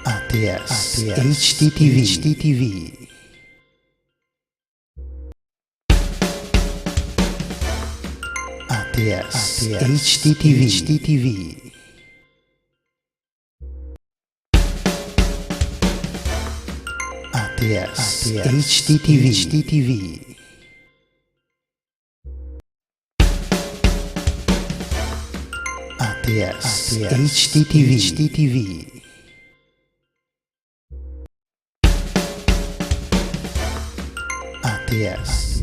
ATS HDTV HDTV. ATS HDTV HDTV. ATS HDTV HDTV. ATS HDTV HDTV. ATS.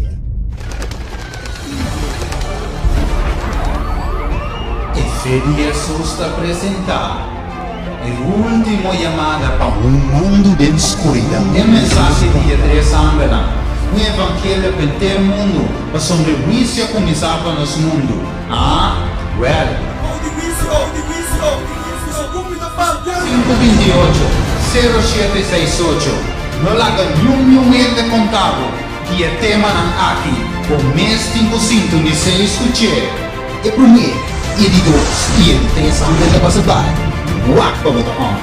E fe di Hesus ta presentá e último yamada pa un mundu den skuridat. E mensahe di e tres angelnan, un evangelio pa henter mundu, pasobra e huisio a kuminsá pa nos mundu. Ah, wèl. 5 28, 07 68 No laga niun niun hende konta bo di e temanan aki, bo mes tin ku sintonis'é i skuch'é. E promé, e di dos i e di tres angel ta pasa bai. Wak pa bo ta on.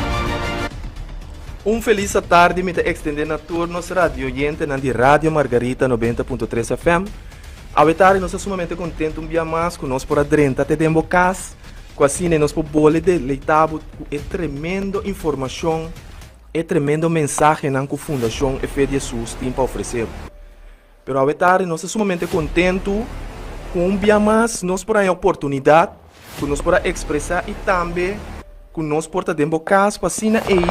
Un felis atardi mi ta extende na tur nos radioyentenan di Radio Margarita 90.3 FM. Awe tardi nos ta sumamente contento un bia mas cu nos por a drenta te den bo cas, cu asina nos por bole deleita bo cu e tremendo informacion, e tremendo mensahenan cu Fundacion E Fe di Jesus tin pa ofrece bo. Pero awe tardi nos ta sumamente kontentu ku un bia mas nos por haña oportunidat ku nos por a ekspresá i tambe ku nos por ta den bo kas pa asina ei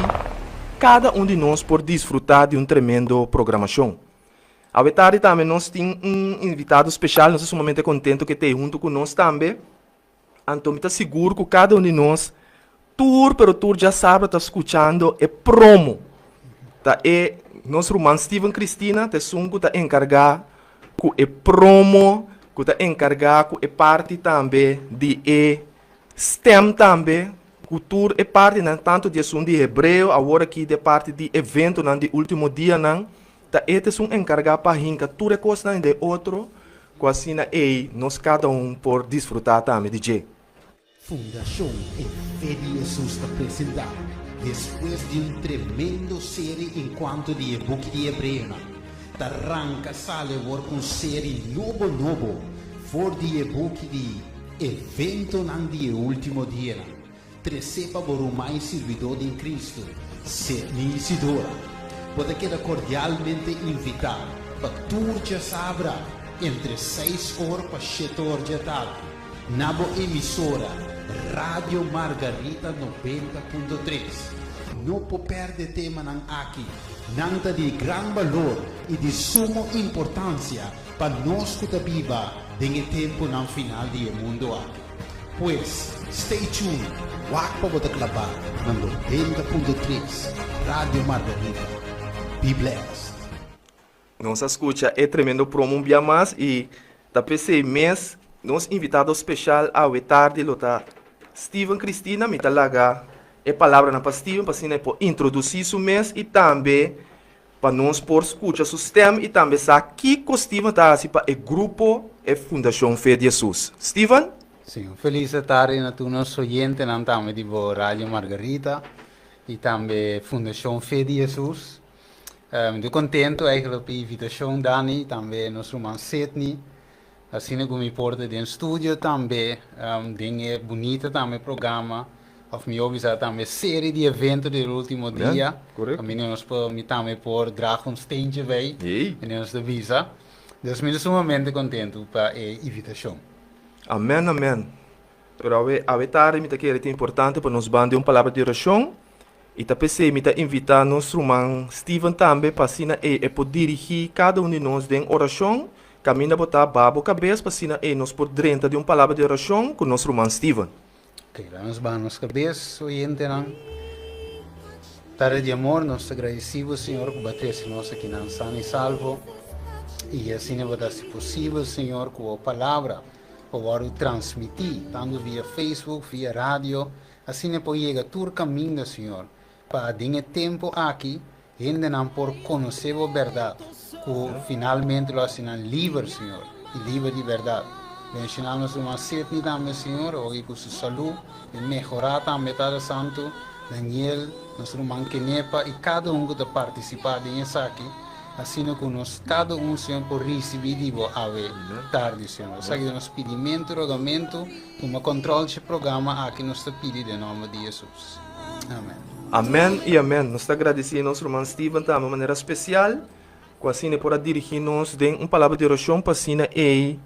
kada un di nos por disfrutá di un tremendo programashon. Awe tardi tambe nos tin un invitado speshal, nos ta sumamente kontentu ku e ta ei huntu ku nos tambe. Anto mi ta sigur ku kada un di nos tur pero tur djasabra ta skuchando e promo. Ta e nos ruman Steven Cristina ta esun ku ta enkargá ku e promo, ku ta enkargá ku e parti tambe di e stem tambe, ku tur e partinan tantu di esun di hebreo awor aki di e parti di eventonan di ultimo dianan. Ta e ta esun enkargá pa hinka tur e kosnan den otro ku asina ei nos kada un por disfrutá tambe di dje. Fundashon E Fe di Hesus ta presentá, despues di un tremendo seri enkuanto di e buki di Hebreonan, ta ranka sali awor ku un seri nobo nobo for di e buki di Eventonan di e Último Dianan. Tresé pa bo ruman i sirbidó den Cristo, Sidney Isidora. Bo ta keda kordialmente invitá pa tur djasabra entre seis or pa shete or dje tardi na bo emisora Radio Margarita 90.3. No por pèrdè temanan aki, nan ta di gran balor i di sumo importansia pa nos ku ta biba den e tempunan final di e mundu aki. Pues, stay tuned, wak pa bo ta klabá na 90.3 Radio Margarita. Be blessed! Nos a skucha e tremendo promo un bia mas i ta p'esei mes nos invitado speshal awe tardi lo ta Steven Cristina. Mi ta laga e palabranan pa Steven pa asina e por introdusí su mes i tambe pa nos por skucha su stèm i tambe sa kiko Steven ta hasi pa e grupo e Fundashon Fe di Hesus. Steven? Sí, un felis tardi na tur nos oyentenan tambe di bo Radio Margarita i tambe Fundashon Fe di Hesus. Mi ta kontentu eigenlijk pa e invitashon Dani, tambe nos ruman Sidney. Asina ku mi por ta den studio tambe, den e bunita tambe programa, òf mihó bisa tambe serie di evento di el ultimo dia. Kaminda nos por, mi tambe por draag un steentje bij, manera nos ta bisa. Dus mi ta sumamente kontentu pa e invitashon. Amen, amen. Pero awe, awe tardi mi ta kere ta importante pa nos ban den un palabra di orashon. I ta p'esei mi ta invitá nos ruman Steven tambe pa asina ei e por dirigí kada un di nos den orashon. Kaminda bo ta, baha bo kabes pa asina ei nos por drenta den un palabra di orashon ku nos ruman Steven. Ok, laga nos baha nos kabes, oyentenan. Tata di amor, nos ta gradisí bo, Señor, ku bo a trese nos akinan sano i salvo. I asina bo ta hasi posibel, Señor, ku bo palabra por wòrdu transmití, tantu via Facebook, via radio, Asina e por yega tur kaminda, Señor, pa den e tempu aki hendenan por konosé bo bèrdat, ku finalmente lo hasi nan liber, Señor, i liber di bèrdat. Bendiciona nos ruman Sidney tambe, Señor, ogi cu su salud e mehora tambe, Tata Santo. Daniel, nos ruman Kenepa y cada un cu ta participa den esaki, asina cu nos cada un, Señor, por ricibi di bo awe tardi, Señor. Esaki ta nos pidimento y rogamento. Tuma control dje programa aki, nos ta pidi den nomber di Jesus. Amen. Amen y amen. Nos ta agradeci nos ruman Steven tambe manera special cu asina e por a dirigi nos den un palabra di oracion pa asina ey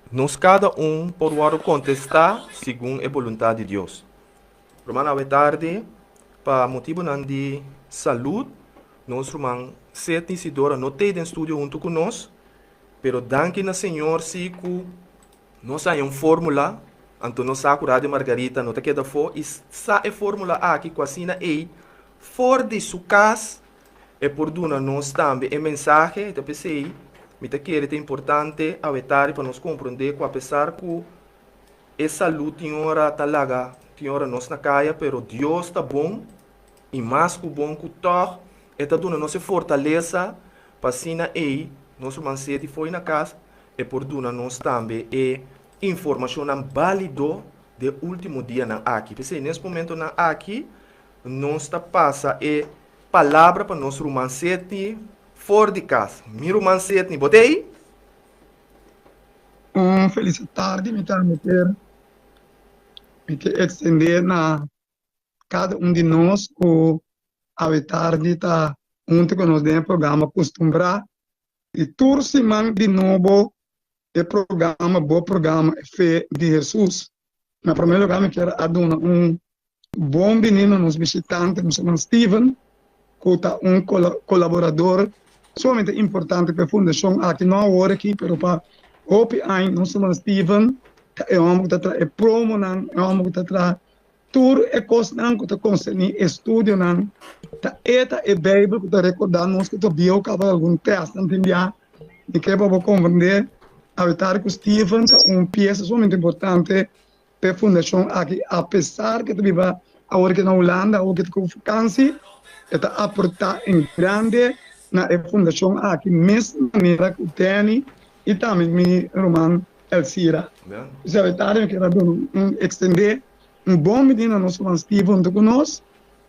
nos cada un por wordo contesta segun e boluntad di Dios. Ruman awe tardi pa motibonan di salud nos ruman Sidney Sidora no t'ey den studio hunto cu nos, pero danki na Señor si cu nos haña un formula, anto nos sa cu Radio Margarita no ta keda afo y sa e formula aki cu asina ey for di su cas e por duna nos tambe e mensahe. Ta p'esey mi ta kere ta importante awe tardi pa nos comprende cu apesar cu E salud tin ora ta laga tin ora nos na kaya pero Dios ta bon y mas cu bon cu tog e ta duna nos e fortalesa pa asina ey nos ruman seti fo'i na cas e por duna nos tambe e informacionnan balido den ultimo dianan aki. P'esey nes momentonan aki nos ta pasa e palabra pa nos ruman seti for di cas. Mi ruman Setni bo ta ey? Un felis tardi mi ta meter mi ke extende na kada un di nos ku awe tardi ta huntu ku nos den e programa Kustumbrá i tur siman di nobo e programa bo programa e fe di Hesus. Na prome lugar mi kier a duna un Bon bini na nos bishitante, nos hermano Steven, ku ta un kolaborador sumamente importante pa e fundashon aki, no awor aki, pero pa hopi aña. Nos hermano Steven ta e hòmber ku ta traha e promonan, e hòmber ku ta traha tur e kosnan ku ta konserní e estudionan. Ta e ta e Beibel ku ta rekordá nos ku ta bieu kaba algun tèstnan tin bia. Mi ke pa bo komprendé awe ku Steven ta un piesa sumamente importante P'e fundashon aki, apesar ku e ta biba awor aki na Hulanda, awor ku e ta ku fakansi, e ta aportá en grande na e fundashon aki, mes manera ku Danny i tambe mi ruman Elcira. P'esei awe tardi mi kier a duna un ekstendé un bon bini na nos ruman Steve huntu ku nos,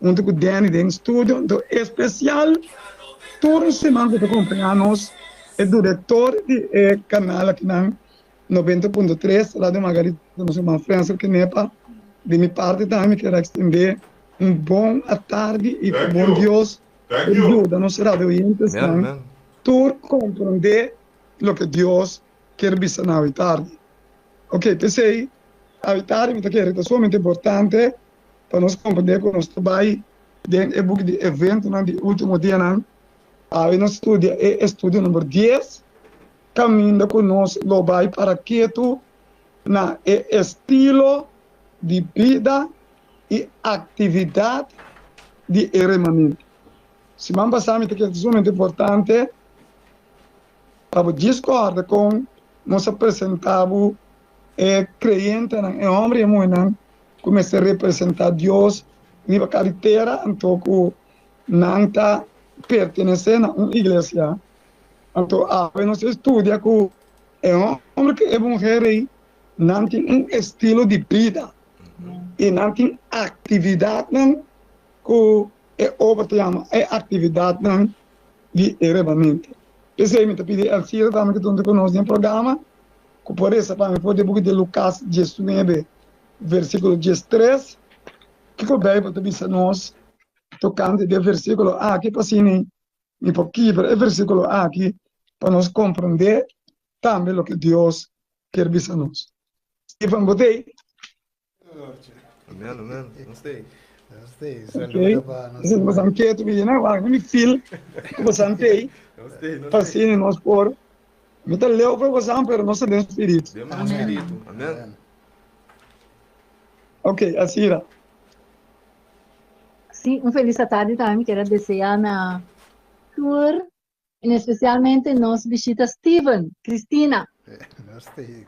huntu ku Danny den studio, anto espesial tur siman ku ta kompañá nos e direktor di e kanal akinan, 90.3 Radio Margarita nos hermano Frenzel Kenepa di mi parti tambe mi kier a extende un bon atardi y cu bon Dios por yuda nos radio oyentesnan tur comprende loke Dios kier bisa na awe tardi. Ok pesey awe tardi mi ta kere ta sumamente importante pa nos comprende cu nos ta bay den e buki di eventonan di ultimo dianan awe nos studia e estudio number dies. Kaminda ku nos lo bai para ketu na e estilo di bida i aktividat di e remanente. Siman pasá mi ta kere ta sumamente importante pa bo djis kòrda kon nos a presentá bo e kreyentenan, e hòmber i e muhénan ku mester representá Dios riba kada tera, anto ku nan ta pertenesé na un iglesia. Anto awe nos a studia ku e hòmber ku e muher ei nan tin un estilo di bida i nan tin aktividatnan ku e obra ta yama e aktividatnan di e rebamente. P'esei mi ta pidi Elcira tambe ku ta huntu ku nos den programa ku por resa pa mi for di e buki di Lukas diesnuebe versíkulo diestres. Kiko Beibel ta bisa nos tokante di e versíkulo aki pa asina Mi por kibra e versíkulo aki pa nos komprondé tambe loke Dios kier bisa nos. Stephen, bo t'ei? Amen, amen. Nos t'ei. Nos t'ei. Saludo pa nos. Esei bosan ketu mi na wak mi feel ku bosan t'ei. Nos t'ei, nos Pa t'ei. asina nos por mi ta leu for bosan pero nos ta den spiritu. Den nos spiritu. Amen. Ok, asina. Sí, un feliz atardi tambe mi kier a desea na tur, en especialmente nos bishita Steven, Cristina. Nos te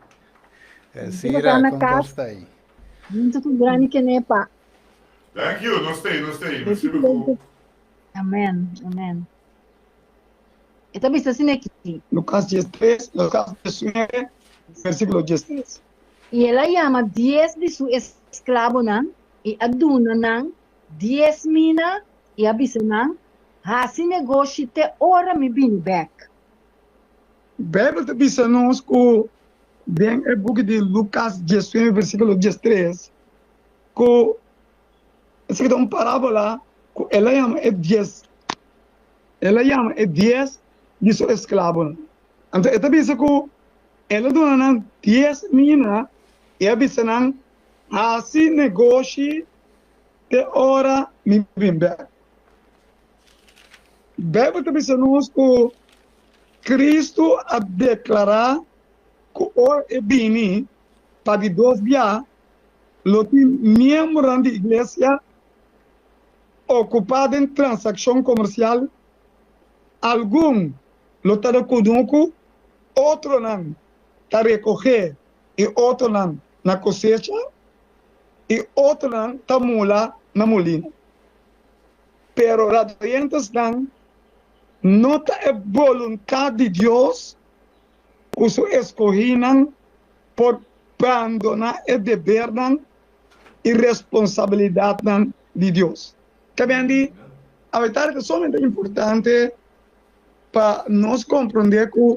Nos Sira, na con cas, está aí? junto cu Granny Kenepa. Thank you, nos te, nos te. Merci beaucoup. Amen, amen. E ta bisa asina aki. Lucas 13, Lucas 19. versíkulo diestres. I el a yama dies di su esklabonan i a duna nan dies mina i a bisa nan, Hasi negoshi te ora mi bini bèk. Beibel ta bisa nos ku den e buki di Lukas diesnuebe versíkulo diestres ku esaki ta un parábola ku el a yama e dies el a yama e dies di su esklabonan. Anto e ta bisa ku el a duna nan dies mina i a bisa nan, Hasi negoshi te ora mi bin bèk. Beibel ta bisa nos ku Kristu a deklará ku ora e bini pa di dos bia, lo tin miembronan di iglesia okupá den transakshon komersial, algun lo ta na kunuku, otronan ta rekohé i otronan na kosecha i otronan ta mula na mulina. Pero radioyentesnan, no ta e boluntat di Dios ku su eskohínan por bandoná e debernan i responsabilidatnan di Dios. Ta ben di awe tardi ta sumamente importante pa nos komprondé ku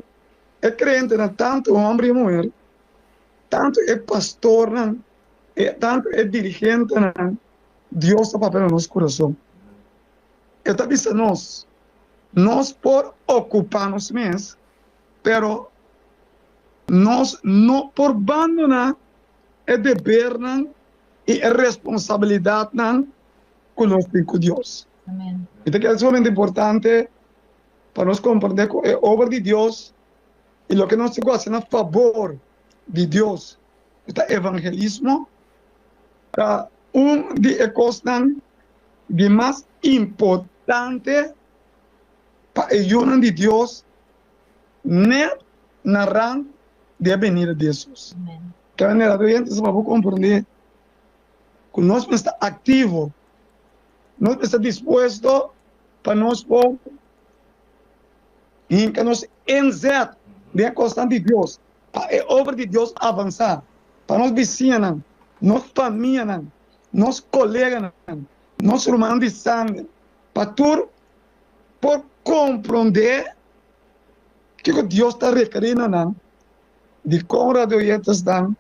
e kreyentenan, tantu hòmber i muher, tantu e pastornan, tantu e dirigentenan, Dios ta papia na nos kurason. E ta bisa nos, nos por okupá nos mes, pero nos no por bandoná e debernan i e responsabilidatnan ku nos tin ku Dios. Mi ta kere sumamente importante pa nos komprendé ku e obra di Dios i loke nos tin ku hasi na fabor di Dios, ku ta evangelismo, ta un di e kosnan di mas importante pa e yunan di Dios net na rand di e benida di Hesus. Ke manera tur hende sa por komprendé ku nos mester aktivo, nos mester dispuesto pa nos por hinka nos inzet den e kosnan di Dios, pa e obra di Dios avansá, pa nos bisiñanan, nos famianan, nos koleganan, nos rumannan di sanger, pa tur por komprondé kiko Dios ta rekerí na nan. Dikon radio oyentes nan?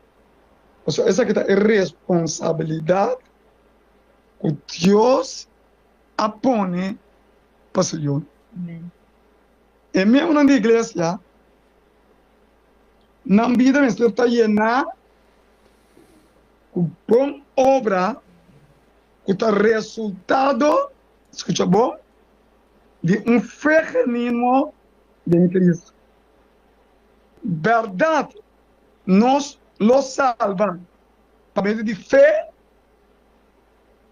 Pasobra esaki ta e responsabilidat ku Dios a pone pa su yunan. E miembronan di iglesia, nan bida mester ta yená ku bon obra ku ta resultado, skucha bon, di un fe genuino den Cristo. Bèrdat, nos lo salba pa medio di fe,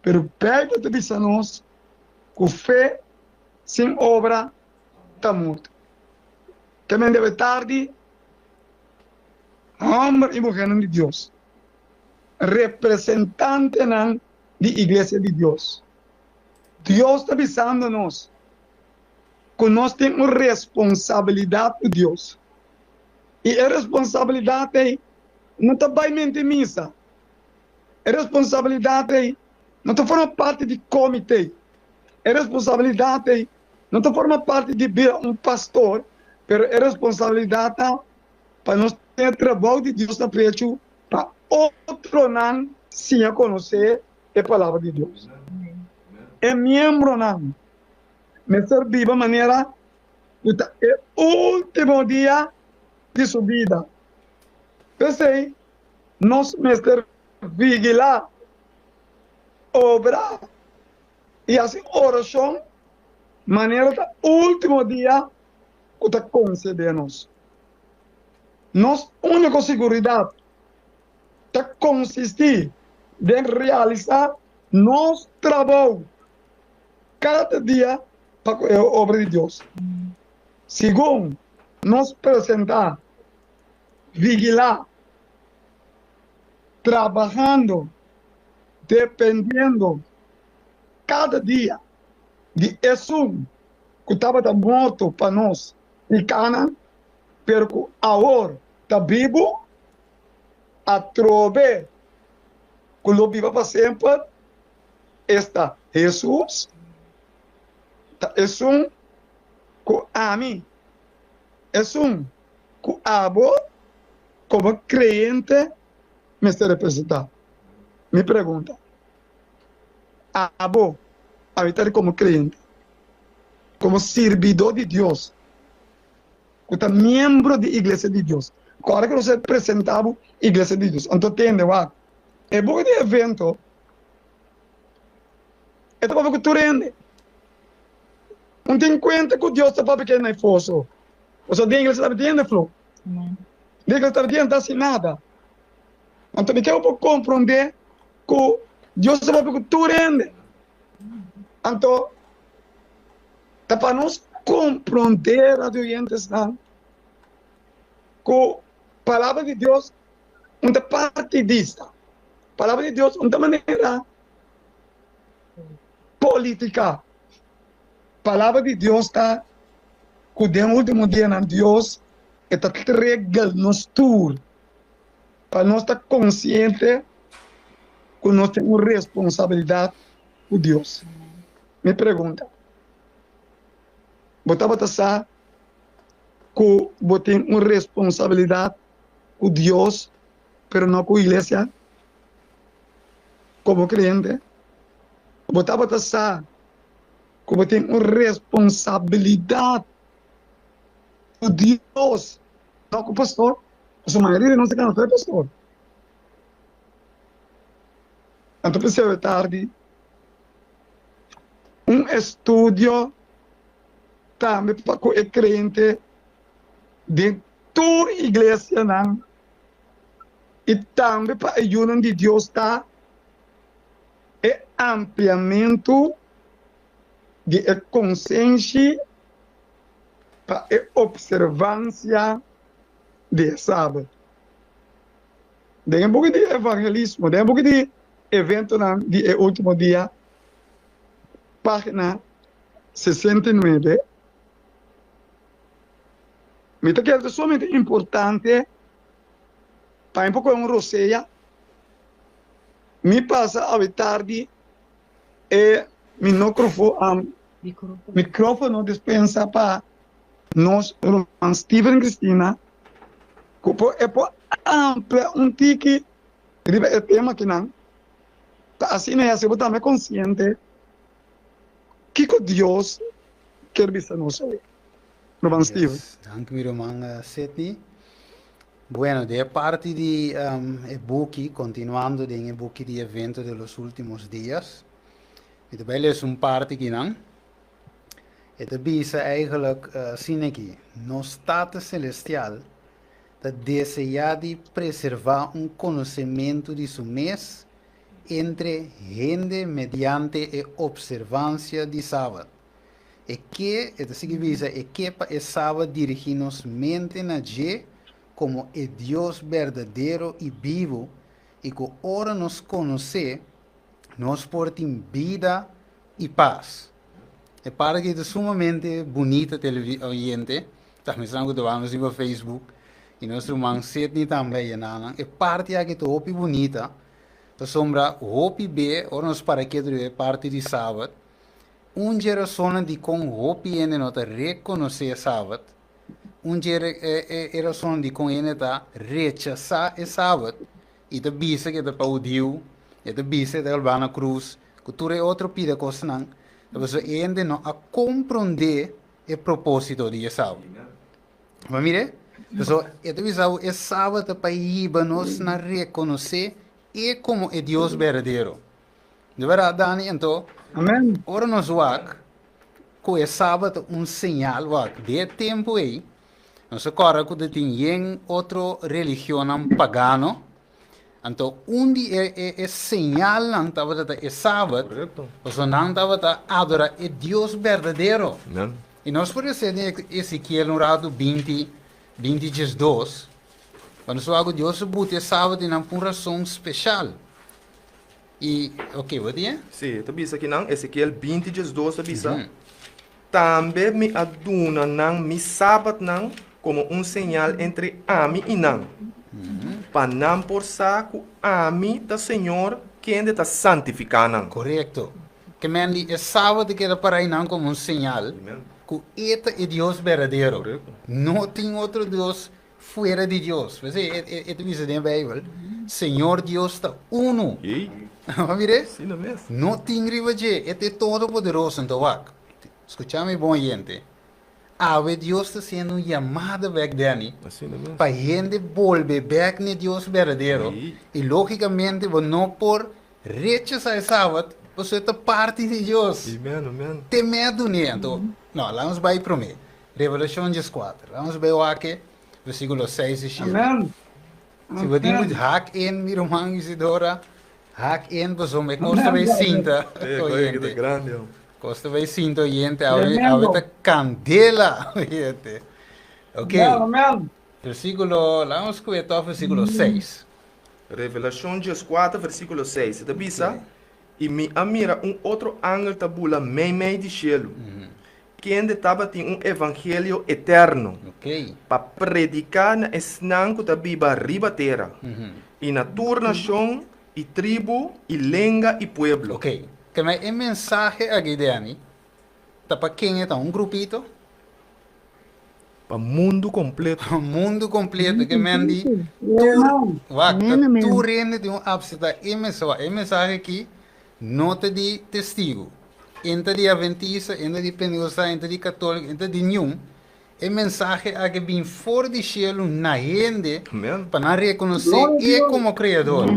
pero Beibel ta bisa nos ku fe sin obra ta morto. Te men debe tardi, hòmber i muhénan di Dios, representantenan di iglesia di Dios, Dios ta bisando nos ku nos tin un responsabilidat ku Dios. I e responsabilidat ei no ta bai mente misa. E responsabilidat ei no ta forma parti di komité. E responsabilidat ei no ta forma parti di bira un pastor, pero e responsabilidat ta pa nos tin e trabou di Dios na prechu pa otronan siña konosé e Palabra di Dios. E miembronan mester biba manera ku ta e último dia di su bida. P'esei, nos mester vigilá, obra i hasi orashon manera ta último dia ku ta konsedé nos. Nos úniko siguridat ta konsistí den realisá nos trabou kada dia pa ku e obra di Dios. Segun nos presentá, vigilá, trabahando, dependiendo kada dia di esun ku tabata morto pa nos pikánan, pero ku awor ta bibu. atrobe ku lo biba pa semper, esta Hesus, ta esun ku ami, esun ku abo komo kreyente mester representá. Mi pregunta, abo ahorita di komo kreyente, komo sirbidó di Dios, ku ta miembro di Iglesia di Dios, ku ora ku nos a presentá bo Iglesia di Dios, anto tende wak, e buki di evento e ta papia ku tur hende. Un tin kuenta ku Dios ta papia ku e na e foso. Pasobra den iglesia ta hende flo. Den iglesia ta hende ta hasi nada. Anto mi ke bo por komprondé ku Dios ta papia ku tur hende. Anto ta pa nos komprondé, radio oyentesnan, ku palabra di Dios un ta partidista. Palabra di Dios un ta manera polítika. Palabra di Dios ta ku den último dianan Dios e ta tregel nos tur pa nos ta konsiente ku nos tin un responsabilidat ku Dios. Mi pregunta, bo tabata sa ku bo tin un responsabilidat ku Dios pero no ku iglesia? Komo kreyente, bo tabata sa ku bo tin un responsabilidat ku Dios, no ku pastor? Pasobra mayoria di nos ta gana fe pastor. Anto p'esei awe tardi un estudio tambe pa ku e kreyente den tur iglesianan i tambe pa e yunan di Dios ta e ampliamentu di e konsenshi pa e opservansia di e Sabat. Den e buki di evangelismo, den e buki di eventonan di e ultimo dia, página 69, mi ta kere ta sumamente importante pa mi por kohe un rosea. Mi pasa awe tardi e minocrofo microfono despensa pa nos ruman Steven Cristina ku por e por amplia un tiki riba e tema kinan pa asina e hasi bo tambe konsiente kiko Dios kier bisa nos awe. Ruman Steven. Yes, danki mi ruman Sidney. Bueno, de e parti di e buki, continuando den e buki di Evento de los Últimos Días, mi ta bai lesa un parti kinan. E ta bisa eigenlijk asina aki, Nos Tata Celestial ta deseá di preservá un konosementu di su mes entre hende mediante e opservansia di Sabat. E ke, e ta sigui bisa, e ke pa e Sabat dirigí nos mente na dje komo e Dios berdadero i bibu i ku ora nos konos'é, nos por tin bida i pas. E parti aki ta sumamente bunita teleoyente, ta mesnan ku ta wak nos riba Facebook i nos ruman Sidney tambe a yena nan. E parti aki ta hopi bunita pasobra hopi be ora nos para ketu riba e parti di Sabat, un dje rasonnan dikon hopi hende no ta rekonosé e Sabat, un dje e rasonnan dikon hende ta rechasá e Sabat i ta bisa ku e ta pa hudiu, e ta bisa e ta kalbá na krus, ku tur e otro pida kosnan, ta pasobra e hende no a komprondé e propósito di e Sabat. Bo a mira? Pasobra e ta bisa bo e Sabat ta pa hiba nos na rekonosé e komo e Dios berdadero. Di bèrdat, Dani? Anto, Amèn. ora nos wak ku e Sabat ta un señal, wak, di e tempu ei, Nos a kòrda ku ta tin yen otro religionnan pagano. Anto un di e e e señalnan tabata ta e Sabat, Korekto. pasobra nan tabata adorá e Dios berdadero. Amen. I nos por lesa den Ezekiel un ratu 20, 20 diesdos, pa nos wak ku Dios a buta e Sabat einan pa un rason speshal. I, oke, bo tin e? Sí, ta bisa kinan, Ezekiel 20 diesdos ta bisa, Tambe mi a duna nan mi sabatnan komo un señal entre ami i nan. Pa nan por sa ku ami ta Señor kende ta santifiká nan. Korekto. Ke men di e sabat ta keda para einan komo un señal ku e ta e Dios berdadero. No tin otro Dios fuera di Dios. P'esei e ta bisa den e Beibel, Señor Dios ta unu. Bo mira? No tin riba dje. E ta e Todopoderoso. Anto wak, skucha mi bon oyente. Awe Dios ta hasiendo un yamada bek Danny pa hende bolbe bek n'e Dios berdadero i logicamente bo no por rechasa e Sabat pasobra e ta parti di Dios. Te mea dun'é. Anto, no, laga nos bai promé. Revelacion dieskuater. Laga nos bai wak e versiculo seis i shete. Si bo tin ku hak in, mi ruman Isidora, hak in pasobra e kos ta bai sinta oyente. Kos ta bai sinta oyente, awe awe ta kandela oyente. Ok. Versíkulo, laga nos kue tòg versíkulo seis. Revelashon dieskuater versíkulo seis, e ta bisa, I mi a mira un otro angel ta bula meimei di shelu. Kende tabatin un evangelio eterno pa prediká na esnan ku ta biba riba tera, i na tur nashon i tribu i lenga i pueblo. Ok, keme e mensahe aki di ami ta pa ken e ta? Un grupito? Pa mundu kompleto. Pa mundu kompleto, ke men di tur, wak, ta tur hende tin un apseptá e mensahe. E mensahe aki no ta di Testigu, en ta di Aventista, en ta di Pentecostal, en ta di Katoliko, en ta di niun. E mensahe aki bin for di shelu na hende pa nan rekonosé e komo Kreador.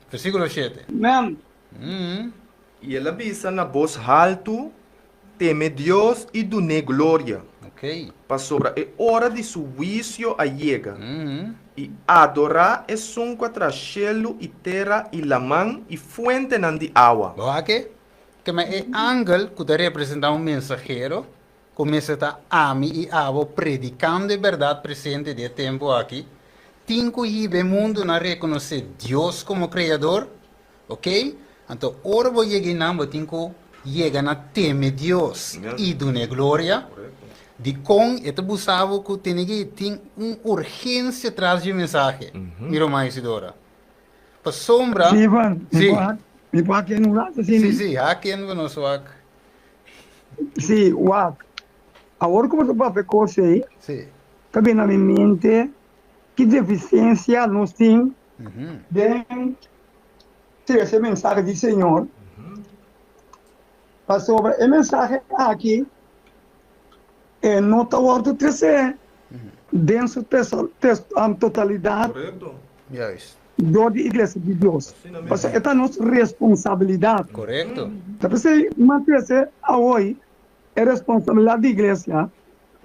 Versíkulo shete. I el a bisa na bos haltu, Teme Dios i dun'é gloria, pasobra e ora di su huisio a yega, i adorá esun ku a traha shelu i tera i laman i fuentenan di awa. Bo wak e? Kema e angel ku ta representá un mensahero ku mester ta ami i abo predikando e bèrdat presente di e tempu aki, tin ku hiba e mundu na rekonosé Dios komo Kreador Ok? Anto ora bo yega einan bo tin ku yega na teme Dios i dun'é gloria. Dikon e ta busa bo ku tene ki tin un urgensia tras dje mensahe, mi ruman Isidora? Pasobra. Sí, Juan, mi por hak, mi por hakia un rato asina? Sí, sí, hakien bo nos wak. Sí, wak. Awor ku bo ta papia kos ei, ta bini na mi mente ki defisiensia nos tin den trese mensahe di Señor, pasobra e mensahe aki e no ta wòrdu tresé den su totalidat dor di Iglesia di Dios. Pasobra e ta nos responsabilidat. Ta p'esei mas trese awoy e responsabilidat di Iglesia,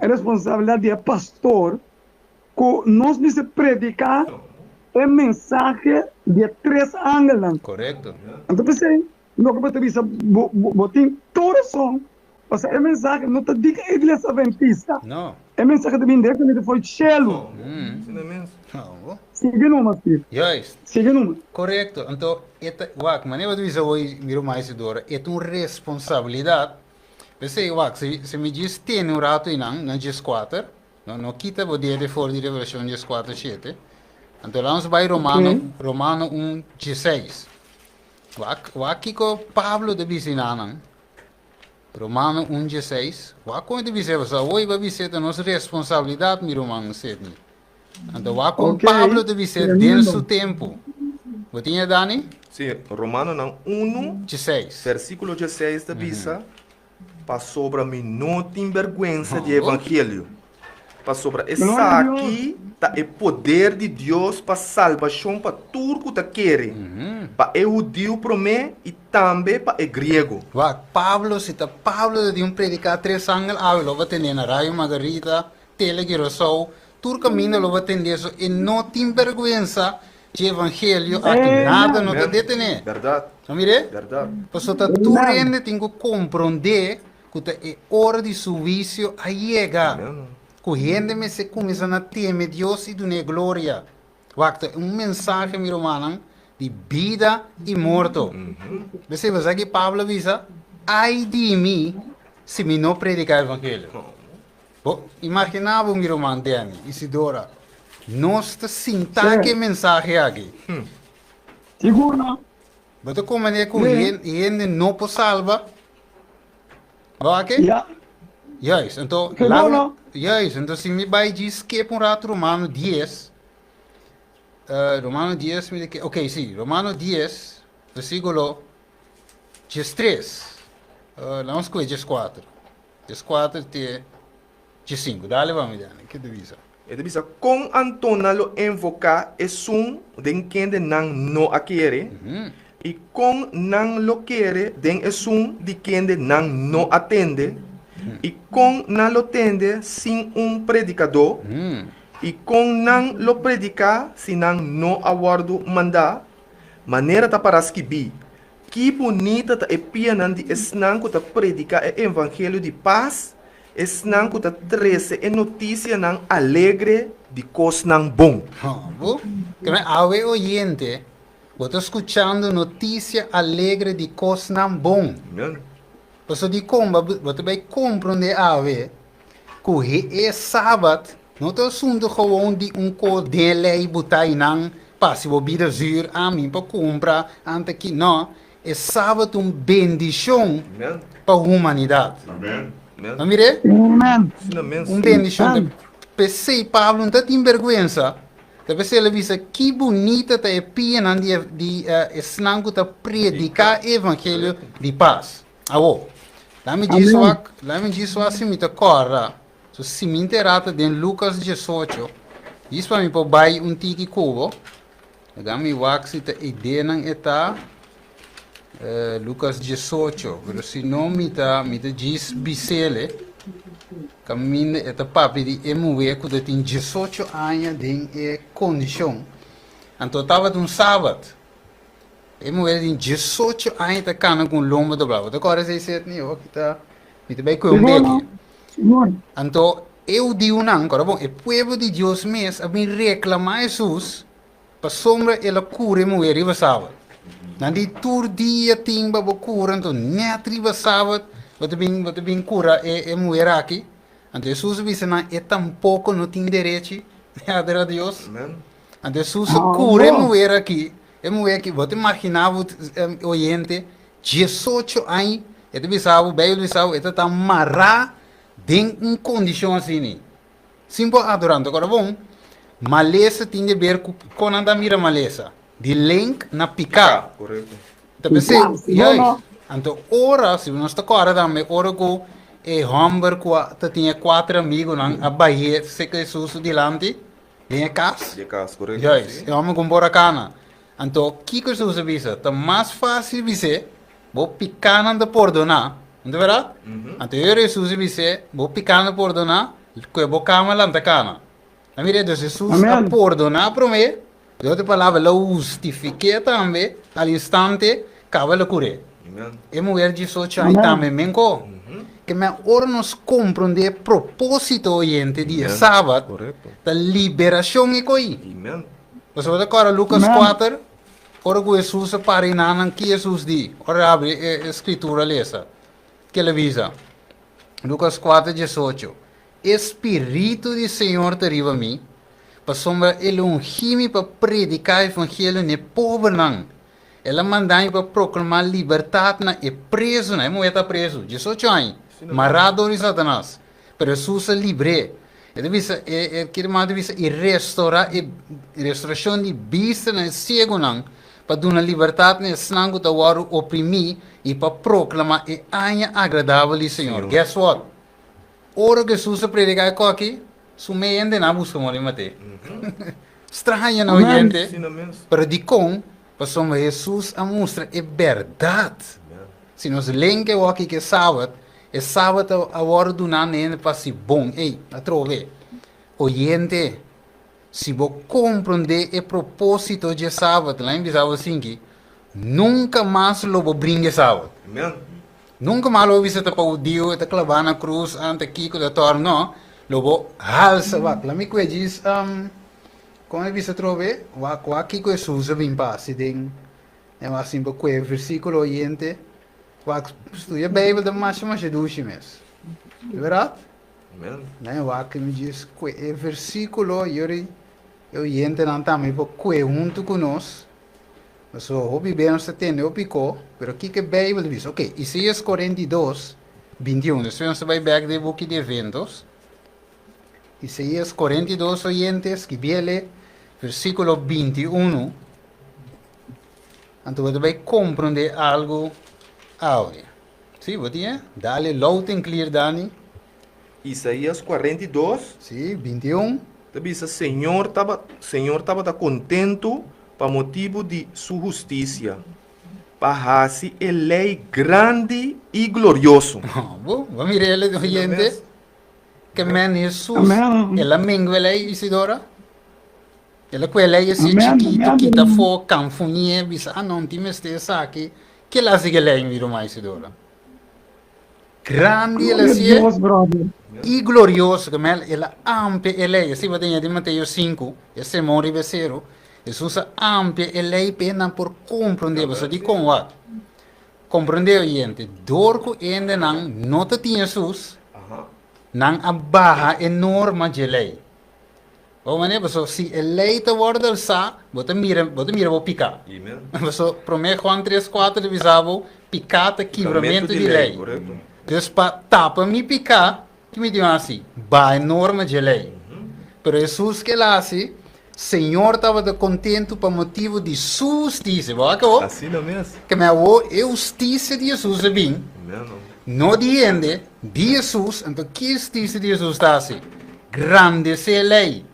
e responsabilidat di e pastor, Ku nos mester prediká e mensahe di e tres angelnan. Korekto. Anto p'esei, loke bo ta bisa, bo, bo tin tur rason, pasobra e mensahe no ta di e iglesia adventista. No. E mensahe ta bini direktamente for di shelu. Sigui numa, Steve. Juist. Sigui numa. Korekto. Anto, e ta, wak, manera bo ta bisa hoy, mi ruman Isidora, e ta un responsabilidat. P'esei, wak, si, si mi djis tene un ratu einan, na djeskuater, No, no kita bo dede for di Revelacion dieskuater shete. Anto laat nos bai Romano, okay. Romano un dieseis. Wak, wak kiko Pablo ta bisa inanan. Romano un dieseis. Wak kon e ta bisa, pasobra awor iba bisa ta nos responsabilidad, mi ruman Sidney. Anto wak kon okay. Pablo ta bisa den su tempo. Bo tin e, Dani? Sí, Romanonan 1, 16. Versículo 16 ta bisa, Pasobra mi no tin bèrgwensa di e evangelio, pasobra esaki ta e poder di Dios pa salbashon pa tur ku ta kere, pa e hudiu promé i tambe pa e griego. Wak, Pablo, si ta Pablo ta di un prediká tres angel awe lo bo tendé na Radio Margarita, Tele Curaçao, tur kaminda lo bo tendé, so e no tin bèrgwensa dje evangelio aki, nada no ta detené. Bèrdat. No mir'é? Bèrdat. Pasobra ta tur hende tin ku komprondé ku ta e ora di su huisio a yega, ku hende mester kuminsá na teme Dios i dun'é gloria. Wak, ta un mensahe, mi rumannan, di bida i morto. P'esei bo sa ki Pablo a bisa? Ai di mi si mi no prediká evangelio. Bo imaginá bo, mi ruman Danny, Isidora. Nos ta sinta ku e mensahe aki. Sigur no. Bo ta komprendé ku hende no por salba? Bo aki? Ja. Juist, anto, Sigur no. Juist, anto si mi bai djis skip un rato Romano 10, Romano 10 mi ta ke, ok, si, Romano 10, versíkulo 13. Laga nos skohe 14. 14 te 15. Dale pa mi, Danny. Ke ta bisa? E ta bisa, Kon anto nan lo envoká esun den kende nan no a kere? I kon nan lo kere den esun di kende nan no a tende? I kon nan lo tende sin un predikadó? I kon nan lo prediká si nan no a wòrdu mandá? Manera ta pará skibí, Ki bunita ta e pianan di esnan ku ta prediká e evangelio di pas, esnan ku ta trese e notisianan alegre di kosnan bon. Bo kende awe oyente, bo ta skuchando notisia alegre di kosnan bon. Amen. Pasobra dikon bo ta bai komprondé awe ku e Sabat no ta asuntu gewoon di un kos den e lei butá einan pa si bo bida zuur ami pa kumpra ante ki no, e Sabat ta un bendishon pa humanidat. Amen. Bo mir'é? Amen. Un bendishon. P'esei Pablo no ta tin bergwensa, ta p'esei el a bisa ki bunita ta e pianan di di esnan ku ta prediká e evangelio di pas. Awo, laat mi djis wak, laat mi djis wak si mi ta kòrda. So si mi enterá ta den Lukas 18, djis pa mi por bai un tiki ku bo. Laga mi wak si ta ideanan e ta. Eh, Lukas 18, pero si no mi ta, mi ta djis bisele. Kaminda e ta papia di e muhé ku ta tin 18 aña den e kondishon. Anto tabata un sabat. E muher di 18 aña ta cana cu un lombo doblá. Bo ta corda esei Sidney? Oh, ki ta, mi ta bay cu un beki. Anto, e hudiunan, corda bon, e pueblo di Dios mes a bin reclama Jesus pasobra el a cura e muher riba sabat. Nan di tur dia tin pa bo cura, anto net riba sabat bo ta bin, bo ta bin cura e, e muher aki. Anto Jesus a bisa nan, e tampoco no tin derechi di adora Dios. Anto Jesus a cura e muher aki. E muhé aki, bo ta imaginá bo, oyente, 18 aña, e ta bisa bo, Bijbel bisa bo, e ta ta mará den un kondishon asini, sin por adorá. Anto kòrda bon, malesa tin di ber ku kon nan ta mira malesa, di link na piká. Korekto. Ta p'esei, juist, anto ora, si nos ta kòrda tambe, ora ku e hòmber ku a ta tin e kuater amigunan a bah'é seka Hesus su dilanti, Den e kas? Den e kas, korekto. Juist, e hòmber ku un borakana. Anto, kiko Hesus a bisa? Ta mas fásil bis'é, Bo pikánan ta pordoná. No ta bèrdat? Anto e ora Hesus a bis'é, Bo pikánan ta pordoná, ku e bo kama lanta kana. A mira, dus Hesus a pordoná promé, den otro palabra, el a hustifik'é tambe al instante, kaba el a kur'é. E muher 18 aña tambe menko. Ke men ora nos komprondé e propósito oyente di e Sabat, ta liberashon e koi. Pasobra bo ta kòrda Lukas 4, ora ku Hesus a para i nan, ki Hesus di? Ora el habri e skritura lesa, ke el a bisa? Lukas 4, 18, E spiritu di Señor ta riba mi, pasobra el ungí mi pa prediká evangelio na e pobernan. El a manda mi pa proklamá libertat na e prezunan. E muhé ta prezu, 18 aña, mará dor di Satanas. Pero Hesus a libr'é. E ta bisa, e e kere mas ta bisa, i restorá e restorashon di bista na e siegunan, pa duna libertat na esnan ku ta wòrdu oprimí, i pa proklamá e aña agradabel di Señor. Guess what? Ora ku Hesus a prediká e koki, su mei hende nan a buska moli mat'é. Straño no, oyente? Pero dikon? Pasobra Hesus a mustra e bèrdat. Si nos len ke wòki ke Sabat, e Sabat a wòrdu duná na hende pa hasi bon. Ey, atrobe, oyente, si bo komprondé e propósito dje Sabat, laga mi bisa bo asinki, nunka mas lo bo bringa e Sabat. Nunka mas lo bo bisa ta pa hudiu, e ta klabá na krus, ante kiko ta tòrn. No, lo bo halsa. Wak, laga mi kue djis. Kon e bisa atrobe? Wak wak kiko Hesus a bin pa hasi den e wak sin pa kue versikulo oyente. Wak studia Beibel ta masha masha dushi mes. Di bèrdat? Amen. Nan wak mi djis kue e versikulo yori. E oyentenan tambe por kue huntu ku nos. Pasobra hopi bes nos ta tende hopi ko, pero kiko e Beibel ta bisa? Oke, Isaías 42, 21. Despues nos ta bai bèk den e buki di Eventos. Isaías 42, oyente, skibiele, versíkulo 21. Anto bo ta bai komprondé algu awe. Sí, bo tin e? Dale loud and clear, Dani. Isaías 42. Sí, 21. Ta bisa, Señor taba, Señor tabata kontentu pa motibu di su hustisia, pa hasi e lei grandi i glorioso. Bo, bo mira el, oyente? Ke men Hesus, el a mengua e lei, Isidora? El a kue lei así chikitu, kita afó, kanfuñé, bisa, ah no, tin mester esaki. Ke el a hasi ku e lei, mi ruman Isidora? Grandi el hasié i glorioso, ke men el a amplia e lei. Así bo ta ña den Mateo sinku, e sermon riba e seru, Hesus a amplia e lei pa e nan por komprondé. Pasobra dikon wak? Komprondé, oyente, dor ku hendenan no ta tin Hesus, nan a baha e norma dje lei. Bo manera, pasobra si e lei ta wòrdu alsá, bo ta mira, bo ta mira bo piká. Pasobra promé Juan tres kuater ta bisa bo, piká ta kibramentu di lei. Dus pa tapa mi piká, ki mi tin hasi? Baha e norma dje lei. Pero Hesus ke el hasi? Señor tabata kontentu pa motibu di su hustisia. Bo a kabo? Asina mes. Ke me awor e hustisia di Hesus a bin, no di hende, di Hesus. Anto ki hustisia di Hesus ta hasi? Grandesé lei.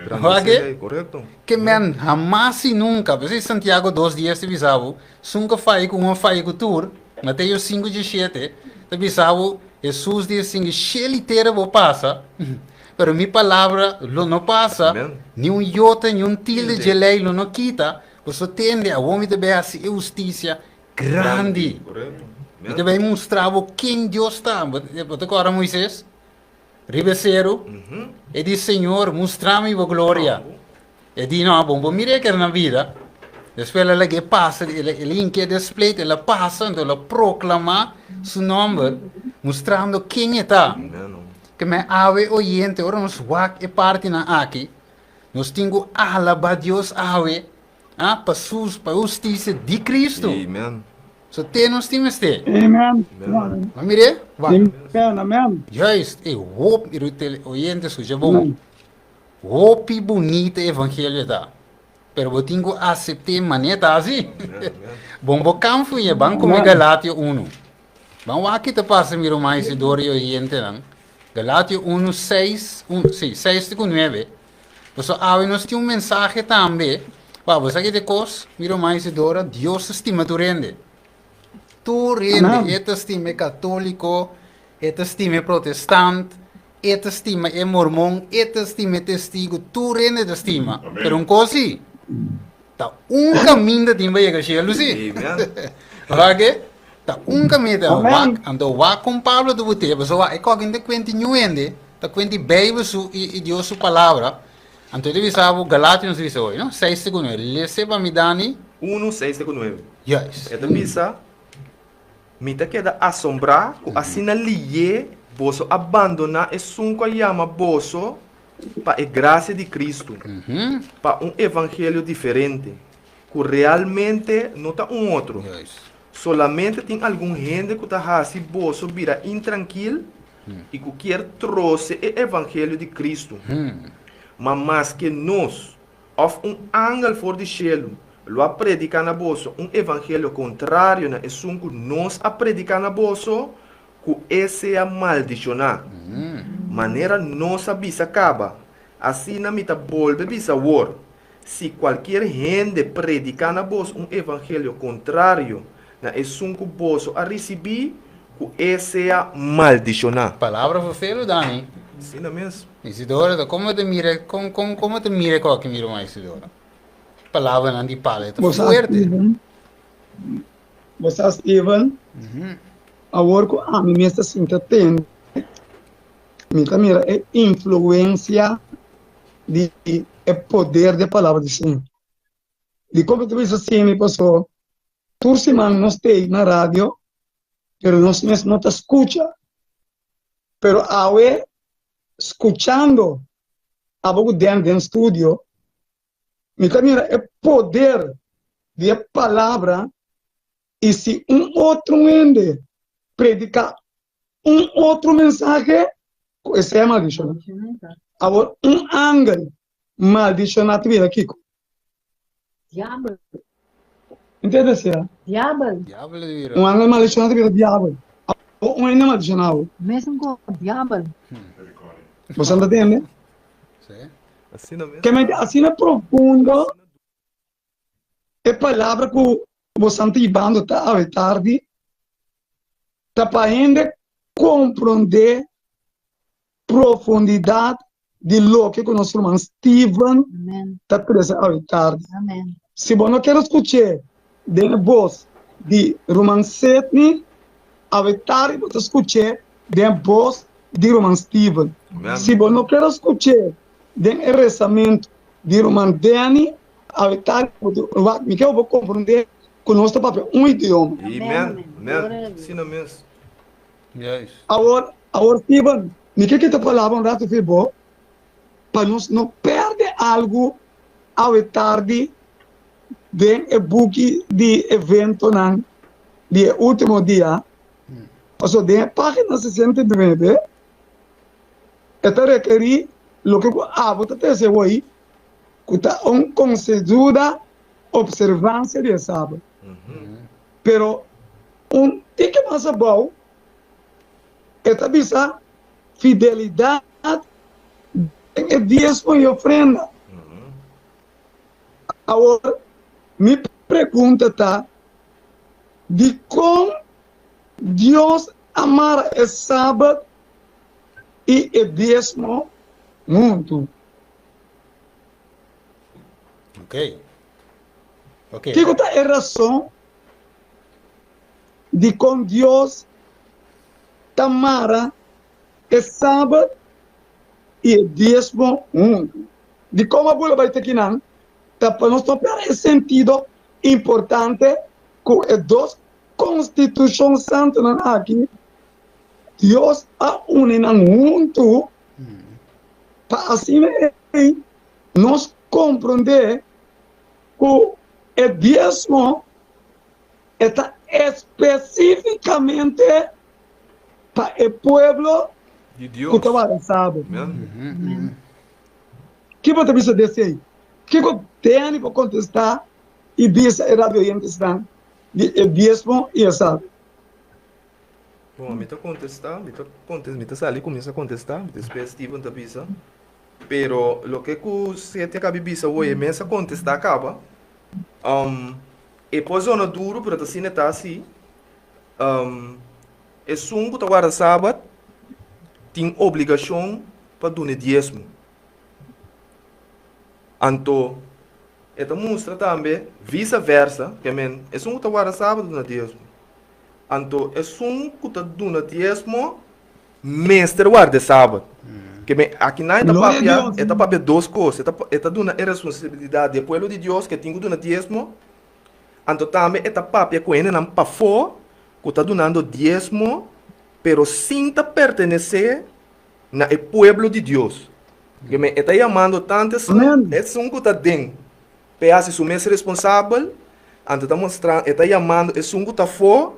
Grandesé lei, korekto. Ke men hamas i nunka, p'esei Santiago dos dies ta bisa bo, sun ka faya ku un a faya ku tur, Mateo sinku diesshete ta bisa bo, Hesus di esingui shel i tera bo pasa, pero mi palabra lo no pasa, ni un yota ni un tilde dje lei lo no kita, boso tende, awor mi ta bai hasi e hustisia grandi. Mi ta bai mustra bo ken Dios ta. Bo ta kòrda Moises? Riba e seru, e di, Señor, mustra mi bo gloria. E di, No, bo no por mira e kere na bida. Despues el a laga e pasa, el a hinka e despleet, el a pasa, anto el a proklamá su nòmber, mustrando ken e ta. Ke men awe oyente, ora nos wak e partinan aki, nos tin ku alabá Dios awe, ah, pa su, pa e hustisia di Kristu. So te nos tin mester. Amen. Ma mir'é? Wak. Amen, amen. Juist, e hopi, mi oyente skucha bon. Hopi bunita e evangelio ta, pero bo tin ku asept'é manera ta hasi. Bon bo kan fuña, ban kume Galatio unu. Ban wak ki ta pasa mi ruman Isidoro i oyentenan. Galatio unu seis, un, si, seis te ku nuebe. Pasobra awe nos tin un mensahe tambe. Wak, bo sa ki ta e kos, mi ruman Isidoro? Dios ta stima tur hende. Tur hende. E ta stima e katoliko, e ta stima e protestant, E ta stima e mormon, e ta stima e testigo, tur hende ta stima. Pero un kos si, ta un kaminda tin pa yega shelu si. Wak e? Ta un kaminda tin. Wak, anto wak kon Pablo ta but'é, pasobra wak e koki no ta kuenti niun hende, ta kuenti Beibel su i Dios su palabra. Anto e ta bisa bo, Galationan ta bisa hoy, no? Seis te ku nuebe. Lese pa mi, Dani. Unu, seis te ku nuebe. Juist. E ta bisa. Mi ta keda asombrá ku asina lié boso a bandoná esun ku a yama boso pa e grasia di Kristu, pa un evangelio diferente, ku realmente no ta un otro. Solamente tin algun hende ku ta hasi boso bira intrankil i ku kier trose e evangelio di Kristu. Ma maske nos, Òf un angel for di shelu lo a prediká na boso un evangelio kontrario na esun ku nos a prediká na boso, ku e sea maldishoná. Manera nos a bisa kaba, asina mi ta bolbe bisa awor, si kualkier hende prediká na boso un evangelio kontrario na esun ku boso a risibí, ku e sea maldishoná. Palabra vervelu, Dani. Asina mes. Isidora ta komo ta mira kon kon komo ta mira e koki mi ruman Isidora? Palabranan di Pablo ta Bo sa fuerte. Steven, bo sa Steven, awor ku ami mes ta sinta tende, mi ta mira e influensia di e poder di e palabra di Señor. Dikon mi ta bisa asina? Pasobra tur siman nos ta na radio, pero nos mes no ta skucha. Pero awe, skuchando abo ku Den den studio, Mi ta mira e poder di e palabra i si un otro hende prediká un otro mensahe, ku esei a maldishoná. Awor, un angel maldishoná ta bira kiko? Diabel. Entiende sea? Diabel. Un angel maldishoná ta bira diabel. Awor, un hende maldishoná awor. Mesun ku diabel. Boso ta tende? Ke mente asina profundo e palabra ku boso ta hibando ta awe tardi ta pa hende komprondé profundidat di loke ku nos ruman Steven ta trese awe tardi. Si bo no kier skuch'é den e bos di ruman Sidney, awe tardi bo ta skuch'é den e bos di ruman Steven. Si bo no kier skuch'é den e resamentu di ruman Danny, awe tardi bo ta wak. Mi ke bo komprondé ku nos ta papia un idioma. Amen. Amen. Asina mes. Awor, awor Steven, mi ke kita palabra un ratu fi bo pa nos no perde algu awe tardi den e buki di eventonan di e ultimo dia. Pasobra den e pagina 69 e ta rekerí loke ku abo ta trese hoy, ku ta un konseduda observansia di e sabat. Pero un tiki mas abou e ta bisa fidelidat den e diesmo i ofrenda. Awor, mi pregunta ta, dikon Dios a mara e sabat i e diesmo huntu? Ok. Ok. Kiko ta e rason dikon Dios ta mara e sabat i e diesmo huntu? Dikon a bula bai ta kinan? Ta pa nos no pèrdè e sentido importante ku e dos konstitushon santunan aki Dios a uni nan huntu pa asina ei nos komprondé ku e diesmo e ta espesífikamente pa e pueblo ku ta warda Sabat. Ki bo ta bisa di esei? Kiko Danny por kontestá i bisa e radioyentesnan di e diesmo i e Sabat? Bon, mi ta kontestá, mi ta kontestá, mi ta sali kuminsá kontestá, despues Steven ta bisa. Pero loke ku Seti a kabi bisa hoy e mes a kontestá kaba. Um, e por zona duru, pero ta asina e ta así. Um, esun ku ta warda sabat tin obligashon pa duna e diesmo. Anto, e ta mustra tambe visa versa, ke men, esun ku ta warda sabat ta duna diesmo. Anto, esun ku ta duna diesmo mester warda e sabat. Ke men, akinan e ta Gloria a papia, Dios. e ta papia dos kos. E ta, e ta duna e responsabilidat di e pueblo di Dios ke tin ku duna diesmo, anto tambe e ta papia ku hendenan pafó ku ta dunando diesmo pero sin ta pertenesé na e pueblo di Dios. Ke men, e ta yamando tantu esun, Amen. esun ku ta den p'e hasi su mes responsabel, anto ta mostra, e ta yamando esun ku ta afó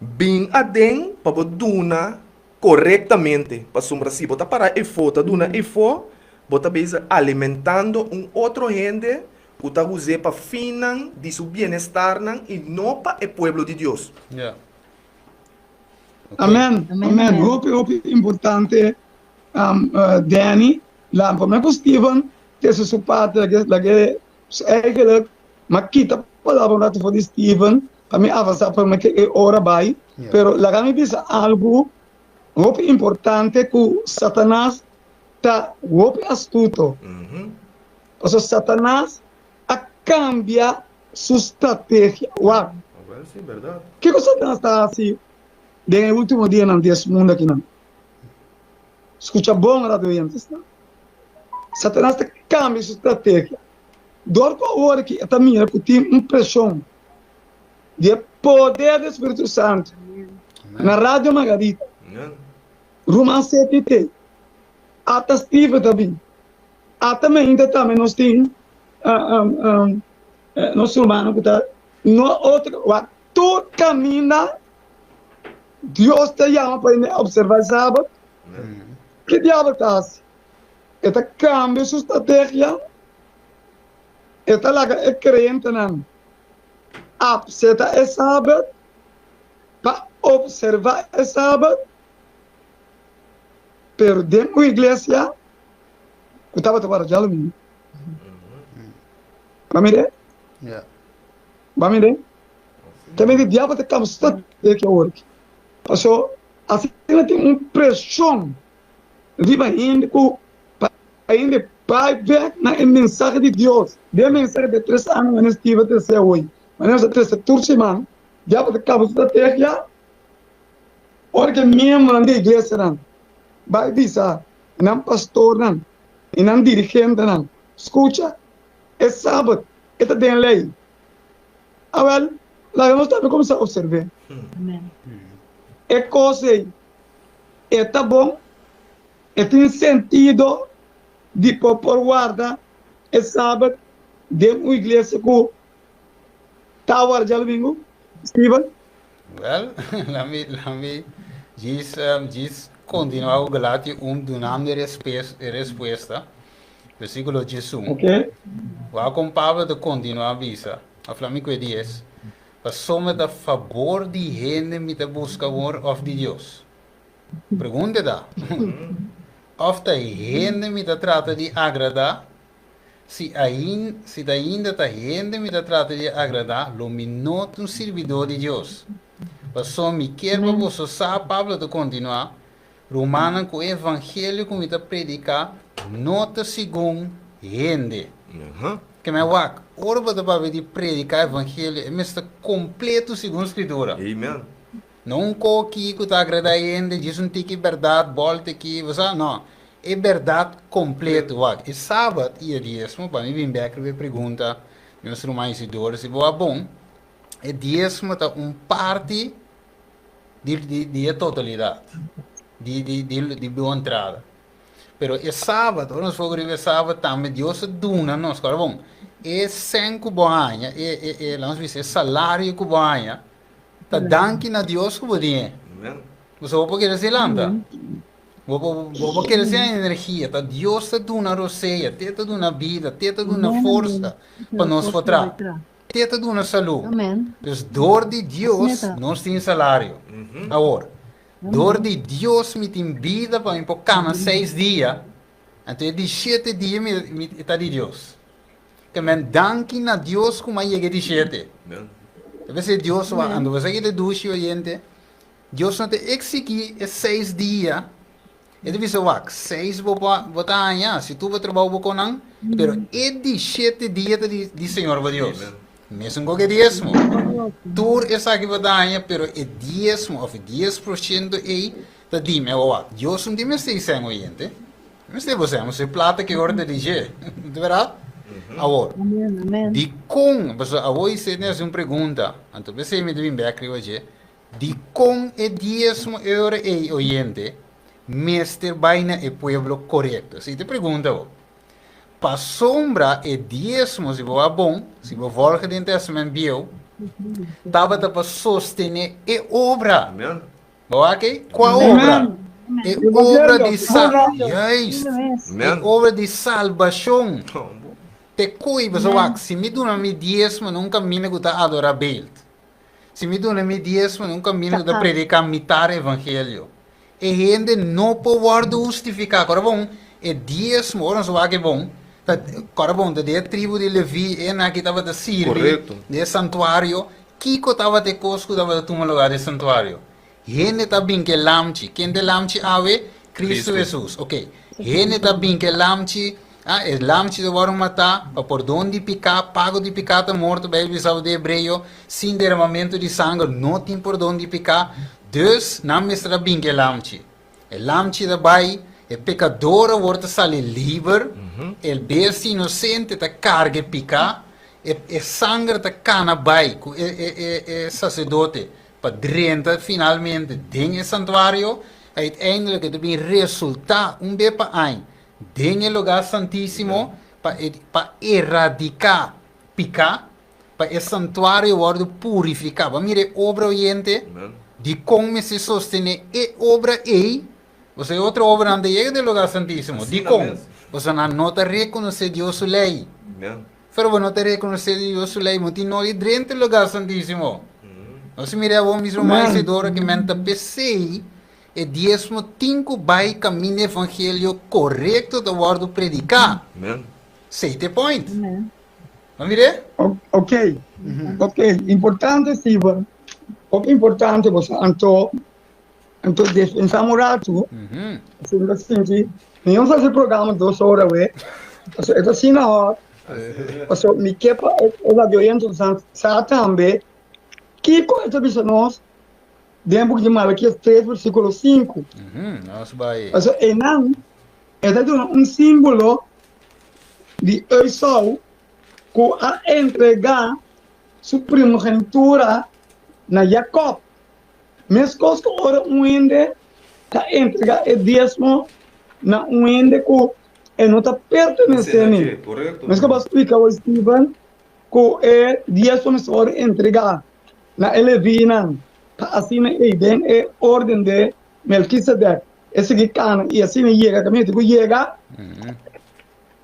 Bin aden pa bo duna korektamente, pasobra si bo ta para efó ta duna efó, bo ta bezig alimentando un otro hende ku ta us'é pa finnan di su bienestarnan i no pa e pueblo di Dios. Ja. Ok. Amen, Amen, amen. amen. Hopi, hopi importante, um, uh, Danny. Laat me ku Steven, tussen su parte, lage, lage, eigenlijk, ma kita palabra un rato for di Steven, pa mi avansa prome ke e ora bai, pero laga mi bisa algu hopi importante ku Satanas ta hopi astuto. Pasobra Satanas a kambia su strategia. Wak, kiko Satanas ta hasi den e ultimo dianan di es mundu akinan? Skucha bon, radio oyentesnan. Satanas ta kambia su strategia. Dor ku awor aki e ta mira ku tin un preshon di e poder di Spiritu Santu na Radio Margarita, Ruman CTT, ata Steven ta bin, ata mainta tambe nos tin. Nos rumannan ku ta no otro wak tur kaminda Dios ta yama pa hende observa e sabat. Ki diabel ta hasi? E ta kambia su strategia, e ta laga e kreyentenan apseta e sabat pa observa e sabat, pero den un iglesia ku tabata wòrdu djadumingu. Ba mire? Ja. Ba mire? Tambe di diabel ta kamba strategia awor aki. Paso asina tin un preshon riba hende ku pa hende bai bek na e mensahe di Dios. Den mensahe di tres aña manera Steven trese awor, manera nos ta trese tur siman, diabel ta kamba strategia ora ku e miembronan di e iglesianan bai bisa nan pastornan i nan dirigentenan, Skucha, e Sabat e ta den lei. Awel, laga nos tambe kuminsá opserv'é. E kos ei e ta bon, e tin sentido di por por warda e Sabat den un iglesia ku ta warda djadumingu? Steven? Wel, lami, lami djis, djis kontinuá ku Galatio un dunando e respes, e respuesta. Versíkulo 11. Ok. Wak kon Pablo ta kontinuá bisa, òf lami ku e dies, Pasobra ta fabor di hende mi ta buska awor òf di Dios? Pregunta ta, Òf ta hende mi ta trata di agradá? Si ain, si ta ainda ta hende mi ta trata di agradá, lo mi no ta un sirbidó di Dios. Pasobra mi kier pa boso sa, Pablo ta kontinuá, rumannan, ku e evangelio ku mi ta prediká no ta segun hende. Ke mi a wak, ora bo ta papia di prediká evangelio, e mester ta kompleto segun Skritura. No un koki ku ta agradá hende, djis un tiki bèrdat, bòlta aki, bo sa? No. E bèrdat kompleto. Wak, e sabat i e diesmo, pa mi bin bèk riba e pregunta di nos ruman Isidoro, si bo a bon, e diesmo ta un parti di di di e totalidat di di di di bo entrada. Pero e sabat, ora nos foka riba e sabat tambe Dios a duna nos, kòrda bon, e sèn ku bo haña, e e e laga nos bisa e salario ku bo haña, Ta danki na Dios ku bo tin e. Pasobra bo por kere sin lanta. Bo por bo por kere sin energia. Ta Dios ta duna rosea, te ta duna bida, te ta duna forsa pa nos por traha. Te ta duna salú. Dus dor di Dios nos tin salario. Awor, dor di Dios mi tin bida pa mi por kana seis dia, anto e di shete dia mi mi ta di Dios. Te men danki na Dios ku m'a yega e di shete. Ta p'esei Dios wak. Anto bo sa ki ta dushi oyente? Dios no ta eksigí e seis dia. E ta bisa wak, seis bo por bo ta haña si tur bo trabou bo konan, pero e di shete dia ta di di Señor bo Dios. Mesun ku e diesmo. Tur esaki bo ta haña, pero e diesmo òf e 10% ei ta di mi. Awor wak, Dios no tin mester esei oyente. Mester bo sèn, mester plata ke ora ta di dje. Di bèrdat? Awor, dikon, pasobra awor Isenia hasi un pregunta, anto p'esei mi ta bin bèk riba dje, dikon e diesmo euro ei, oyente, mester bai na e pueblo korekto? Esei ta e pregunta awor. Pasobra e diesmo, si bo wak bon, si bo vòlge den Tèstamènt Bieu, tabata pa sostené e obra. Bo wak ei? Kua obra? E obra di sa Juist. E obra di salbashon. Te koi boso wak, si mi duna mi diesmo na un kaminda ku ta adorá beeld, si mi duna mi diesmo na un kaminda ku ta prediká mitar evangelio, e hende no por wòrdu hustifiká. Kòrda bon, e diesmo, ora nos wak e bon, ta kòrda bon, ta di e tribu di Leví, e nan aki tabata sirbi den e santuario, Kiko tabata e kos ku tabata tuma lugá den santuario? Hende ta bin ke lamchi. Ken ta e lamchi awe? Kristu Hesus. Oke. Hende ta bin ke lamchi, ah, e lamchi ta wòrdu matá pa pordon di piká, pago di piká ta morto, Beibel bisa den Hebreo, sin deramamentu di sanger no tin pordon di piká. Dus, nan mester a bin ke lamchi. E lamchi ta bai, e pekador awor ta sali liber, e bestia inosente ta karga e piká, e e sanger ta kana bai ku e e e e saserdote pa drenta finalmente den e santuario, uiteindelijk e ta bin resultá un be pa aña den e lugá santísimo. Pa e pa eradiká piká, pa e santuario wòrdu purifiká. Bo a mira e obra, oyente? Dikon mester sostené e obra ei? Pasobra e otro obranan ta yega den Lugá Santísimo. Dikon? Pasobra nan no ta rekonosé Dios su lei. Pero bo no ta rekonosé Dios su lei, bo tin no di drenta e Lugá Santísimo. Nos a mira awor mismo mas Isidoro ki men ta p'esei E diesmo tin ku bai kaminda evangelio korekto ta wòrdu prediká. Sei te point. No mir'é? Ok, ok, importante Steven, hopi importante bo sa anto anto defensa un ratu, asina ta sinti, mi no hasi programa dos ora awe, pasobra e ta asina hòt, pasobra mi ke pa e radio oyentenan sa tambe kiko e ta bisa nos Den buki di Malakias 3 versíkulo 5. Nos bai. Pasobra einan e ta duna un símbolo di Esau ku a entregá su primogenitura na Jakòb. Meskos ku ora un hende ta entregá e diesmo na un hende ku e no ta pertenesé n'e. Meskos bo a splika awor, Steven, ku e diesmo mester wòrdu entregá na e levinan, pa asina ei den e orden de Melkisedek e sigui kana i asina yega kaminda tin ku yega.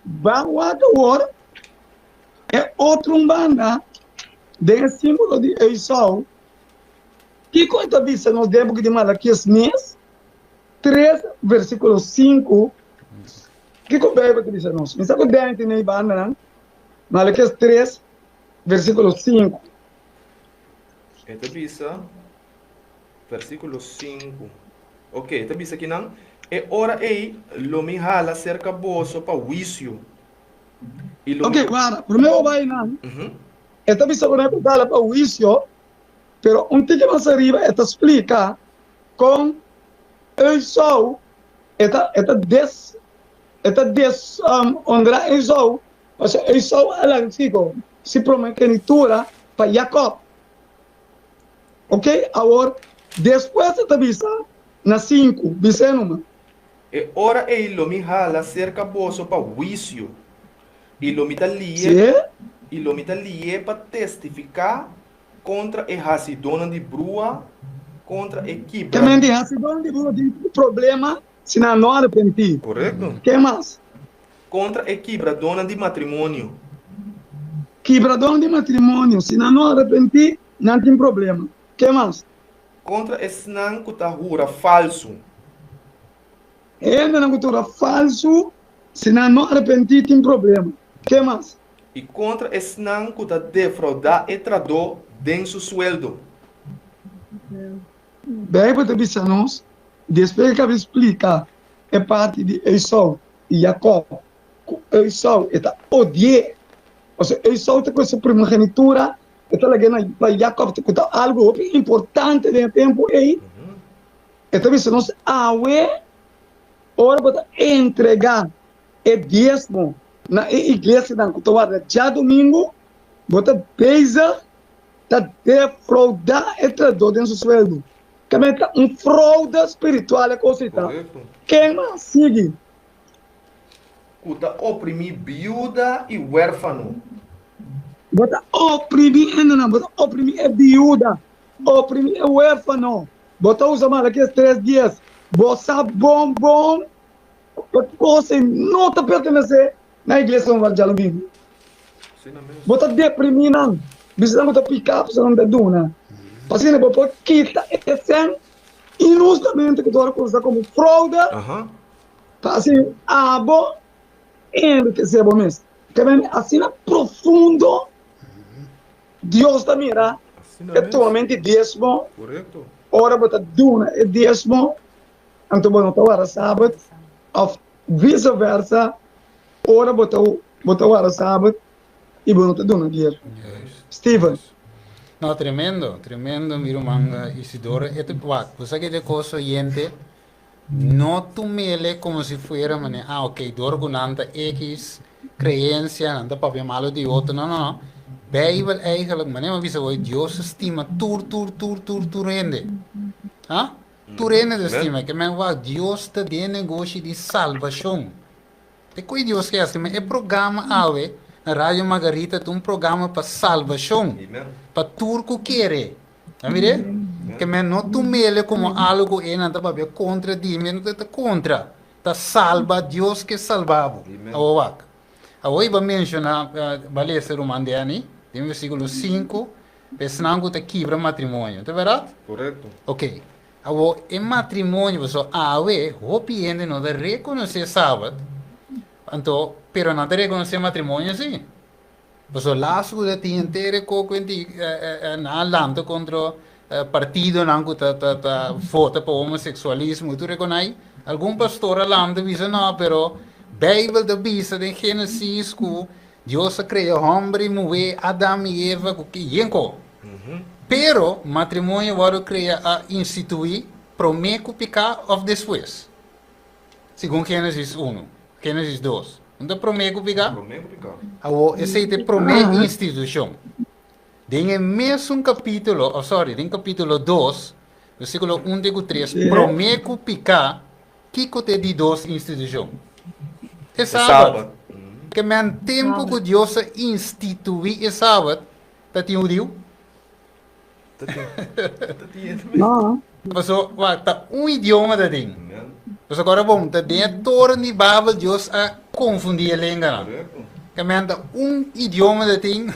Ban wak awor e otro un banda den e simbolo di Esau. Kiko e ta bisa nos den buki di Malakias mes 3 versikulo 5? Kiko Beibel ta bisa nos? Mi sa ku Dani tin ei bandanan. Malakias 3 versikulo 5. E ta bisa, versíkulo 5. Ok, e ta bisa kinan, E ora ei lo mi hala serka boso pa huisio, i lo mi. Ok, wara, promé bo bai nan, e ta bisa promé ku ta hala pa huisio, pero un tiki mas ariba e ta splika kon Esau e ta e ta des e ta deshonrá Esau, pasobra Esau a laga kiko? Si promogenitura pa Jacob. Ok, awor, despues e ta bisa na sinku, bis'é numa. E ora ei lo mi hala serka boso pa huisio, i lo mi ta lié, Sí? i lo mi ta lié pa testifiká kontra e hasidónan di brua, kontra e kibra. Te men di hasidónan di brua tin problema si nan no arepentí. Korekto. Ke mas? Kontra e kibradónan di matrimonio. Kibradónan di matrimonio, si nan no arepentí, nan tin problema. Ke mas? Kontra esnan ku ta hura falsu. E hendenan ku ta hura falsu, si nan no arepentí, tin problema. Ke mas? I kontra esnan ku ta defraudá e tradó den su sueldo. Beibel ta bisa nos, despues ku a splika e parti di Esau i Jakòb, ku Esau e ta odi'é, pasobra Esau ta ku su primogenitura, e ta lag'é na pa Jakòb, ku ta algu hopi importante den e tempu ei. E ta bisa nos awe, ora bo ta entregá e diesmo na e iglesianan ku ta warda djadumingu, bo ta bezig ta defraudá e trahadó den su sueldo. Tambe ta un fraude spiritual e kos ei ta. Ken mas sigui? Ku ta oprimí biuda i wèrfano. Bo ta oprimí hendenan, bo ta oprimí e biuda, oprimí e wèrfano. Bo ta usa Malakias tres dies. Bo sa bon bon ku e kos ei no ta pertenesé na iglesia ku djadumingu. Bo ta deprimí nan, bisa nan ku ta piká pasobra nan ta duna. Asina bo por kita e sèn inhustamente ku ta wòrdu usa komo froude pa asina abo enrikesé bo mes. Ta bini asina profundo Dios ta mira e tumamento di diesmo. Ora bo ta duna e diesmo, anto bo no ta wara sabat òf vise versa. Ora bo ta bo ta wara sabat i bo no ta duna dier. Steven. No, tremendo, tremendo mi ruman Isidoro. E ta wak, bo sa ke e kos oyente, no tumele como si fuera mane, ah ok, dor ku nan ta X creencia, nan ta papia malo di otro. No, no, no. Bijbel eigenlijk, mane mi bisa bo, Dios ta stima tur, tur, tur, tur, tur hende. Ha? Tur hende ta stima. Ke men wak, Dios ta den negoshi di salbashon. Te koe Dios ke hasi, e programa awe na Radio Margarita ta un programa pa salbashon, pa tur ku kere. A mire? Ke men no tumele komo algo ku e nan ta papia kontra di mi, no ta kontra. Ta salba, Dios ke salba bo. Awo wak. Awo i bo a menshoná, bo a lesa ruman Danny, den versíkulo sinku, pa esnan ku ta kibra matrimonio. Ta bèrdat? Korekto. Oké. Awor, e matrimonio, pasobra awe hopi hende no ta rekonosé Sabat, anto, pero nan ta rekonosé matrimonio sí. Pasobra laatste ku ta tin henter e koko enti nan a lanta kontra partidonan ku ta ta ta vota pa homoseksualismo i tur e konai. Algun pastor a lanta bisa no, pero Beibel ta bisa den Génesis ku Dios a krea hòmber i muhé, Adam i Eva, ku yen ko. Pero matrimonio wòrdu krea a instituí promé ku piká òf despues? Segun Génesis unu, Génesis dos. No ta promé ku piká? Promé ku piká. Awor, esei ta e promé institushon. Den e mesun kapítulo, oh sorry, den kapítulo dos, versíkulo un te ku tres, promé ku piká, Kiko ta e di dos institushon? E Sabat. Ke men tempu ku Dios a instituí e Sabat, ta tin hudiu? No. Paso, wak, ta un idioma ta tin. Paso kora bon, ta den e toren di Babel Dios a konfundí e lenganan. Ke men ta un idioma ta tin,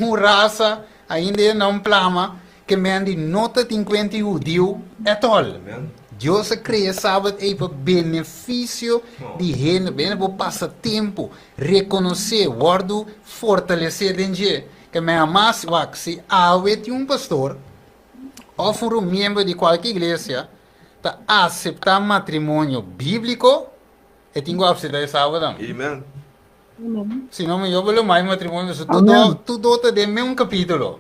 un rasa, ainda e nan plama, Ke men di no ta tin kuenta i hudiu at all. Dios a krea Sabat ei pa benefisio di hende, pa hende por pasa tempu, rekonosé, wòrdu fortalesé den dje. Ke men hamas wak si awe tin un pastor òf un miembro di kualke iglesia ta aseptá matrimonio bíbliko, e tin ku aseptá e Sabat tambe. Amen. Si no mi yo lo mai matrimonio so tudo tudo ta den meun capítulo.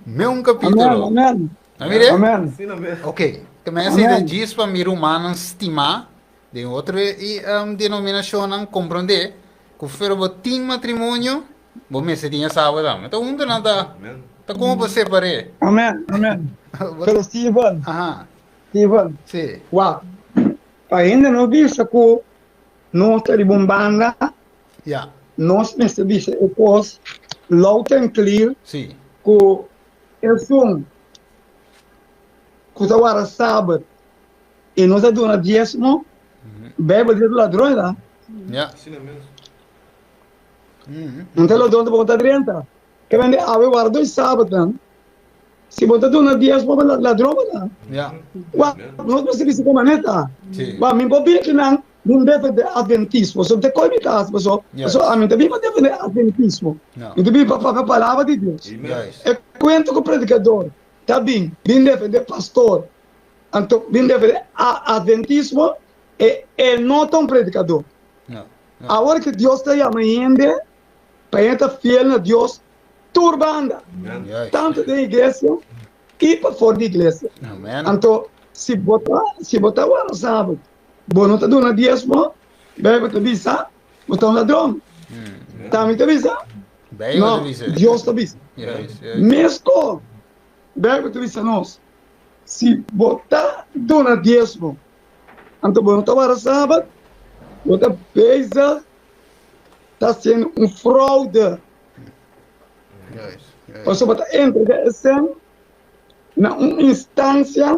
Meun capítulo. Amen. Amen. Amen. Ok. Te me hace de gis pa mi rumanan stima den otro i um, denominacionnan comprende ku pero bo tin matrimonio bo mester tin e sábado tambe. Ta hunto nan ta ta como bo separe. Amen. Amen. Pero Steven. Aha. Steven. Sí. Wak. Pa hende no bisa ku Nos ta riba un banda, Ja. nos mester bisa e kos loud and clear Sí. ku esun ku ta warda sabat i no ta duna diesmo, Bijbel di ladron ta. Ja. Asina mes. No ta ladron ta bo ta drenta. Ke bende awe warda e sabatnan. Si bo ta duna diesmo pa ladron bo ta. Ja. Wa, nos mester bisa ku manera. Sí. Wa, mi por bini kinan bin defende adventismo. So, te koi mi ta hasi paso. Yes. Paso ami ta bin pa defende adventismo. No. Mi ta bin pa papia palabra di Dios. Juist. E kuento ku predikador ta bin, bin defende pastor, anto bin defende a adventismo, e e no ta un predikador. No. No. Awor ku Dios ta yama hende pa hende ta fiel na Dios tur banda, tantu den iglesia i pafor di iglesia. Anto, si bo ta, si bo ta warda sabat, bo no ta duna diesmo, Bijbel ta bisa, bo ta un ladron. Ta mi ta bisa? No, Dios ta bisa. Meskos, Bijbel ta bisa nos, si bo ta duna diesmo, anto bo no ta warda sabat, bo ta bezig ta hasiendo un fraude. Pasobra bo ta entrega e sèn na un instansia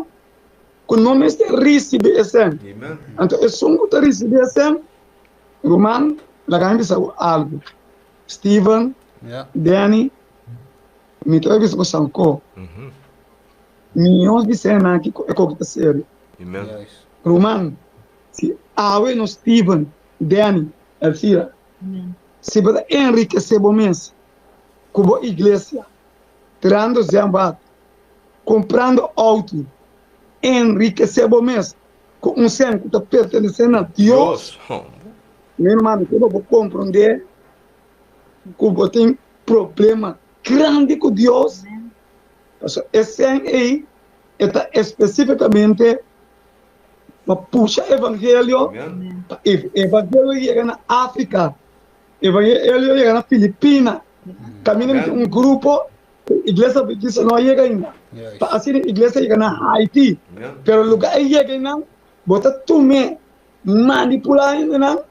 ku no mester risibí e sèn. Anto esun ku ta risibí e sèn, ruman, laga mi bisa bo algu. Steven, Danny, mi ta bai bisa bo sanko. Mi bisa nan aki ku e koki ta serio. Ruman, si awe no Steven, Danny, Elvira, Si bo ta enrikesé bo mes ku bo iglesia, tirando zèmbat, kumprando outo, enrikesé bo mes ku un sèn ku ta pertenesé na Dios, mi hermano, mi kere pa bo komprondé ku bo tin problema grandi ku Dios, pasobra e sèn ei e ta espesífikamente pa pusha evangelio, pa evangelio yega na Afrika, evangelio yega na Filipina. Kaminda mi tin un grupo, iglesia Adventista no a yega ainda. Pa asina iglesia yega na Haiti. Pero lugar e yega einan, bo ta tum'é manipulá hendenan.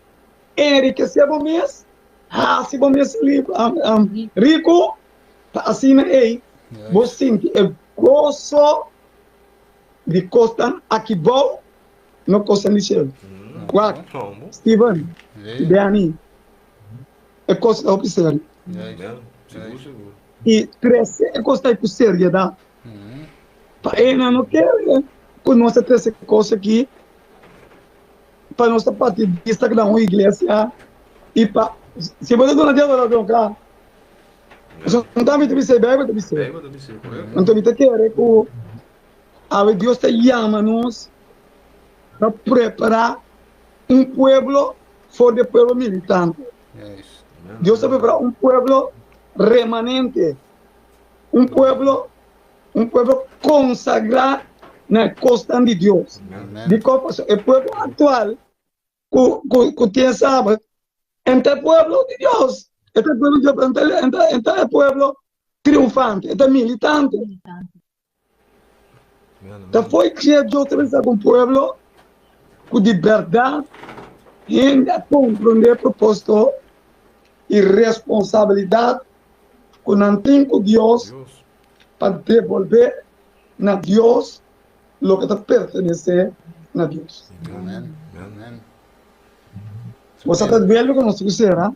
Enrikesé bo mes, hasi bo mes riku, pa asina ei bo sinti e goso di kosnan aki bou, no kosnan di shelu. Wak, Steven, Danny, e kos ta hopi serio. I trese e kos ta ku seriedat. Pa einan no kere ku nos ta trese kos aki pa nos ta partidista ku na un iglesia i pa si bo ta duna Dios adoracion kla pasobra no ta mi ta bis'é Bijbel ta bis'é anto mi ta kere ku awe Dios ta yama nos pa prepara un pueblo for di e pueblo militante Dios ta prepara un pueblo remanente un pueblo Un pueblo konsagrá na e kosnan di Dios. Dikon? Pasobra e pueblo aktual ku ku ku tin e sabat e ta e pueblo di Dios. E ta e pueblo di Dios, pero e ta e ta e pueblo triunfante, e ta militante. Ta foi ke Dios ta pensa ku un pueblo ku di bèrdat hende a komprondé e propósito i responsabilidat ku nan tin ku Dios pa debolbé na Dios loke ta pertenesé na Dios. Amen. Amen. Bo sa ta duele ku nos ku sera,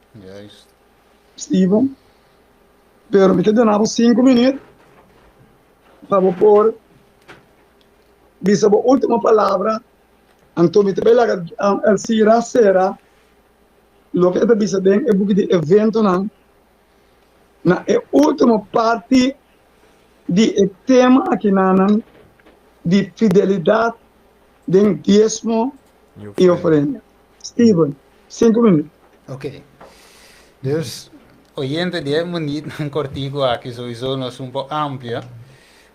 Steven, pero mi ta duna bo sinku minüt pa bo por bisa bo último palabra, anto mi ta bai laga Elcira sera loke e ta bisa den e buki di eventonan. Na e último parti di e tema akinanan di fidelidat den diesmo i ofrenda. Steven, sinku minüt. Ok. Dus, oyente di e minütnan kortiku aki souiso nos un por amplia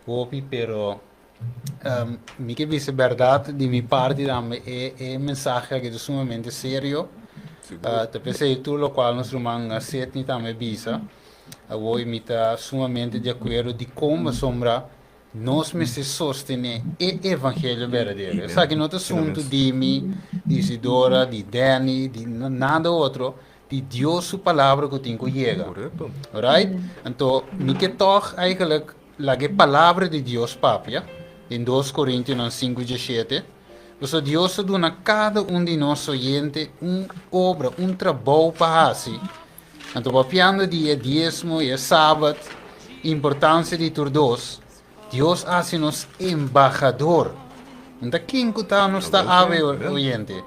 hopi, pero mi ke bisa bèrdat di mi parti tambe e e mensahe aki ta sumamente serio. Ta p'esei tur lokual nos ruman Sidney tambe bisa awor mi ta sumamente di akuerdo dikon pasobra nos mester sostené e evangelio berdadero. Esaki no ta asuntu di mi, di Isidora, di Danny, di nada otro, di Dios su palabra ku tin ku yega. Alright? Anto mi ke tòg eigenlijk Laga e palabra di Dios papia, den Dos Korintionan sinku diesshete, Pasobra Dios ta duna kada un di nos oyente un obra, un trabou pa hasi. Anto papiando di e diesmo i e sabat, importansia di tur dos, Dios a hasi nos embahador. No ta ken ku ta nos ta awe, oyente.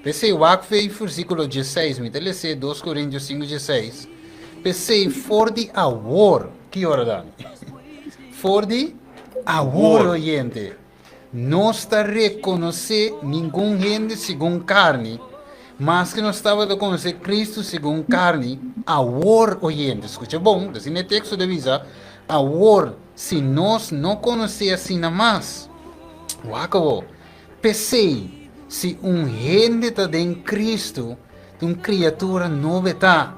P'esei wak fei versíkulo diesseis, mi ta les'é Dos Korintio sinku diesseis, P'esei for di awor, Ki ora Dani? For di awor oyente, nos ta rekonosé ningun hende segun karni, maske nos tabata konosé Kristu segun karni, awor oyente, skucha bon, asina e teksto ta bisa, awor si nos no konosé asina mas. Wak awor, p'esei si un hende ta den Kristu, Ta un kriatura nobo ta.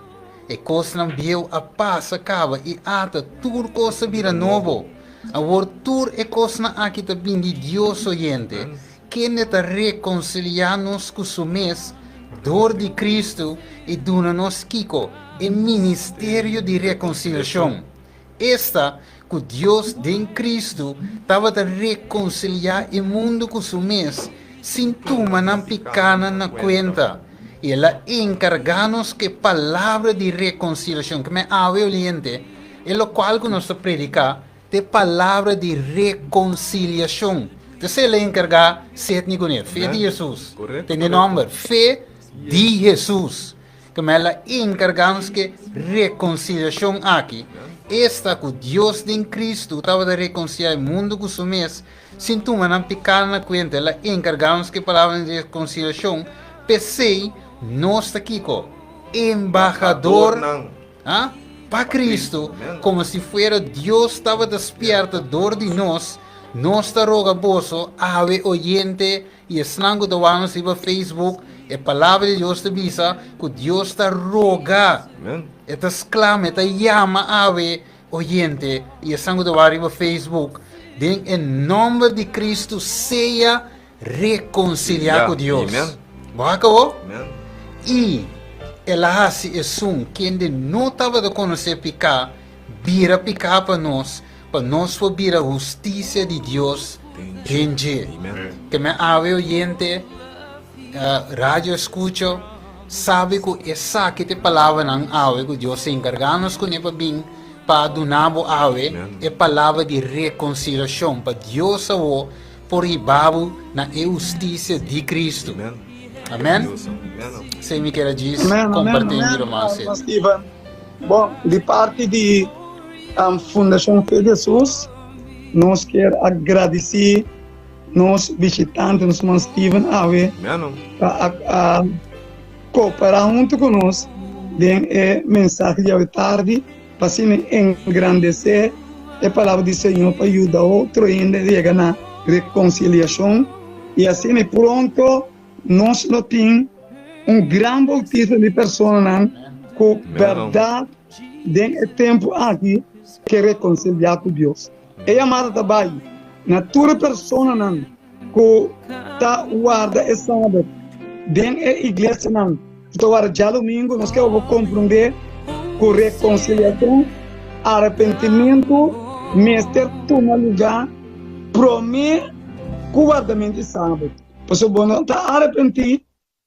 E kosnan bieu a pasa kaba i ata tur kos a bira nobo. Awor tur e kosnan aki ta bin di Dios oyente, kende ta rekonsiliá nos ku su mes dor di Kristu i duna nos kiko? E ministerio di rekonsiliashon. Esta, ku Dios den Kristu tabata rekonsiliá e mundu ku su mes sin tuma nan pikánan na kuenta, i el a enkargá nos ku e palabra di rekonsiliashon. Ke men awe oliente, e lokual ku nos ta prediká ta e palabra di rekonsiliashon. Entonces el a enkargá Sidney kuné, fe di Hesus. Tende nòmber, fe di Hesus. Kema el a enkargá nos ku e rekonsiliashon aki, esta ku Dios den Kristu tabata rekonsiliá e mundu ku su mes, sin tuma nan pikánan na kuenta. El a enkargá nos ku e palabranan di rekonsiliashon. P'esei, nos ta kiko? Embahador pa Kristu, komo si fuera Dios tabata spièrta dor di nos. Nos ta roga boso, awe oyente, I esnan ku ta wak nos riba Facebook, e Palabra di Dios ta bisa ku Dios ta roga, e ta sklama, e ta yama awe oyente i esnan ku ta wak riba Facebook, den e nòmber di Kristu sea rekonsiliá ku Dios. Bo a akabó? I el a hasi esun kende no tabata konosé piká bira piká pa nos, pa nos por bira hustisia di Dios den dje. Ke men awe oyente, radio escucho, sabi ku esaki ta e palabranan awe ku Dios a enkargá nos kuné pa bin pa duna bo awe, e palabra di rekonsiliashon, pa Dios awor por hiba bo na e hustisia di Kristu. Amen. Esei mi kier a djis kompartí mi ruman Steven. Bon, di parti di Fundashon Fe di Hesus, nos kier a gradisí nos bishitante, nos ruman Steven awe pa a kooperá huntu ku nos den e mensahe di awe tardi. Pa asina engrandesé e palabra di Señor pa yuda otro hende yega na rekonsiliashon, i asina pronto nos lo tin un gran boutismo di personanan ku bèrdat den e tempu aki ke rekonsiliá ku Dios. E yamada ta bai na tur e personanan ku ta warda e Sabat den e iglesianan ku ta warda djadumingu. Nos ke bo komprondé ku rekonsiliashon, arepentimentu, mester tuma lugá promé ku wardamentu di Sabat. Pasobra bo no ta arepentí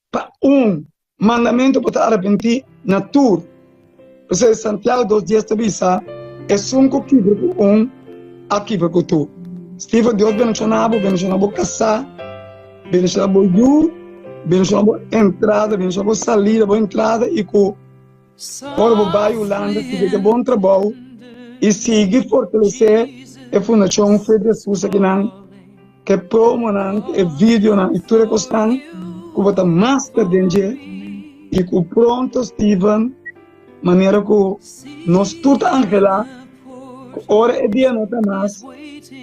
pa un mandamentu, bo ta arepentí na tur. P'esei Santiago 2:10 ta bisa, Esun ku kibra ku un, a kibra ku tur. Steven, Dios bendishoná bo, bendishoná bo kasá, bendishoná bo yu, bendishoná bo entrada, bendishoná bo salida, bo entrada i ku ora bo bai Hulanda sigui e bon trabou i sigui fortalesé e Fundashon Fe di Jesus akinan. Ke promonan, e videonan i tur e kosnan ku bo ta master den dje i ku pronto Steven manera ku nos tur ta anhelá ku ora e dia no ta mas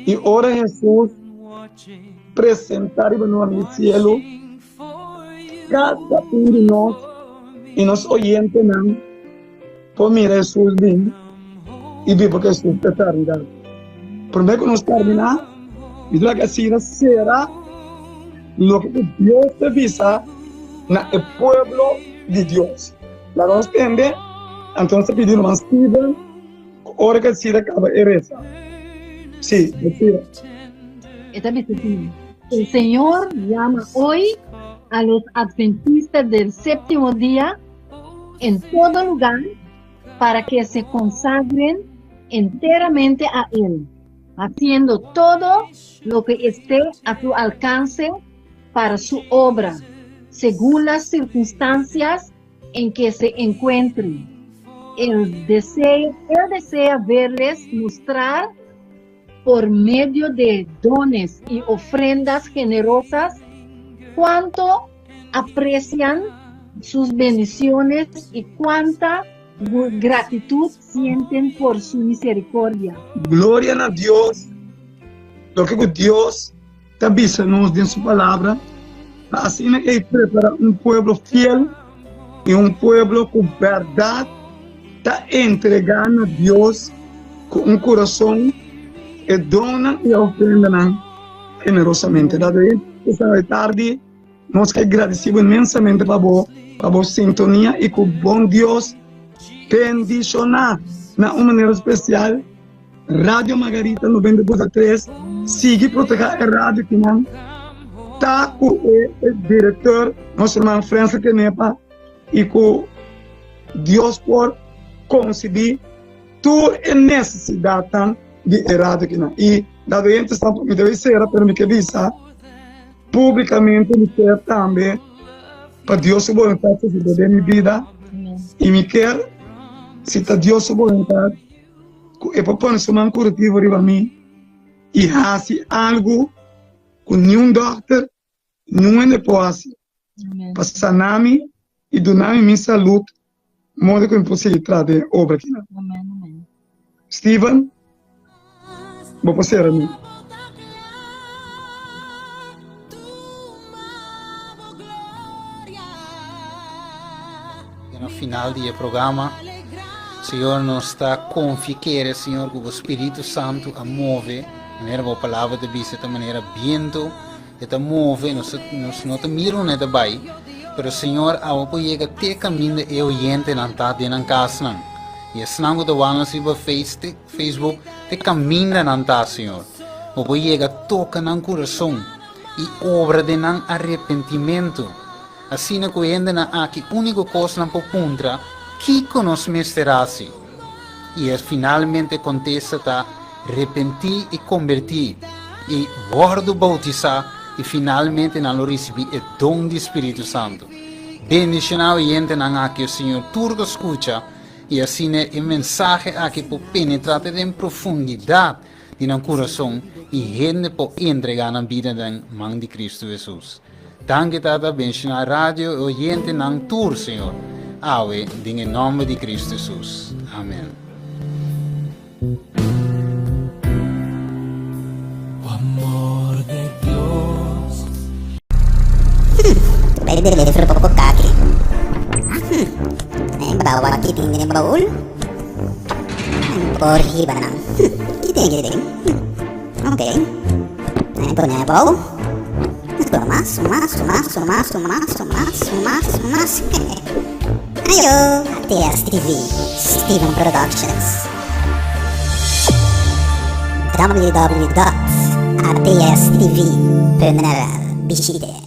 i ora Hesus presentá riba nos di sielu kada un di nos i nos oyentenan Por mira Hesus bin i biba ku Hesus pa eternidat. Promé ku nos terminá, mi ta laga asina sera loke ku Dios ta bisa na e pueblo di Dios. Laga nos tende, anto nos ta pidi ruman Steven ku ora ku asina kaba e resa. Sí, asina. E ta bisa asina, El Señor llama hoy a los adventistas del séptimo día en todo lugar para que se consagren enteramente a Él, haciendo todo lo que esté a su alcance para su obra, según las circunstancias en que se encuentren. Él desea, él desea verles mostrar por medio de dones y ofrendas generosas cuánto aprecian sus bendiciones y cuánta gratitud sienten por su misericordia. Gloria na Dios, loke ku Dios ta bisa nos den su palabra, pa asina ei prepara un pueblo fiel i un pueblo ku bèrdat ta entregá na Dios ku un kurason e donnan i ofrendanan generosamente. Dado e tardi. Nos ke gradisí bo inmensamente pa bo pa bo sintonia i ku bon Dios bendishoná na un manera spesial Radio Margarita 90.3. Sigui protegá e radio kinan ta ku e direktor nos hermano Frensel Kenepa i ku Dios por konsibí tur e nesesidatnan di e radio kinan. I dado e esta mi debe sera pero mi ke bisa Públikamente mi kier tambe pa Dios su boluntat sosodé den mi bida i mi kier si ta Dios su boluntat ku e por pone su man kurativo riba mi i hasi algu ku niun dòkter, niun hende por hasi pa sana mi i duna mi mi salud modo ku mi por sigui traha den e obra akinan. Steven, bo por sera mi. Na final di e programa, Señor, nos ta confia kere, Señor, ku bo Spiritu Santu a move, manera bo palabra ta bisa, ta manera biento, e ta move, nos, nos no ta mira unda e ta bai. Pero Señor, abo por yega te kaminda e oyentenan ta den nan kasnan. I esnan ku ta wak nos riba Facebook, te kaminda nan ta, Señor. Bo por yega toka nan kurason i obra den nan arepentimentu. Asina ku hendenan aki úniko kos nan por puntra, Kiko nos mester hasi? I e finalmente kontesta ta, Repentí i kombertí, i wòrdu boutisá, i finalmente nan lo risibí e don di Spiritu Santu. Bendishoná oyentenan aki, o Señor, tur ku skucha, i asina e mensahe aki por penetrá te den profundidat di nan kurason i hende por entregá nan bida den man di Kristu Hesus. Danki Tata, benshoná radio i oyentenan tur, Señor, awe den e nòmber di Kristu Hesus. Amen. Www.atstv.nl Bishite.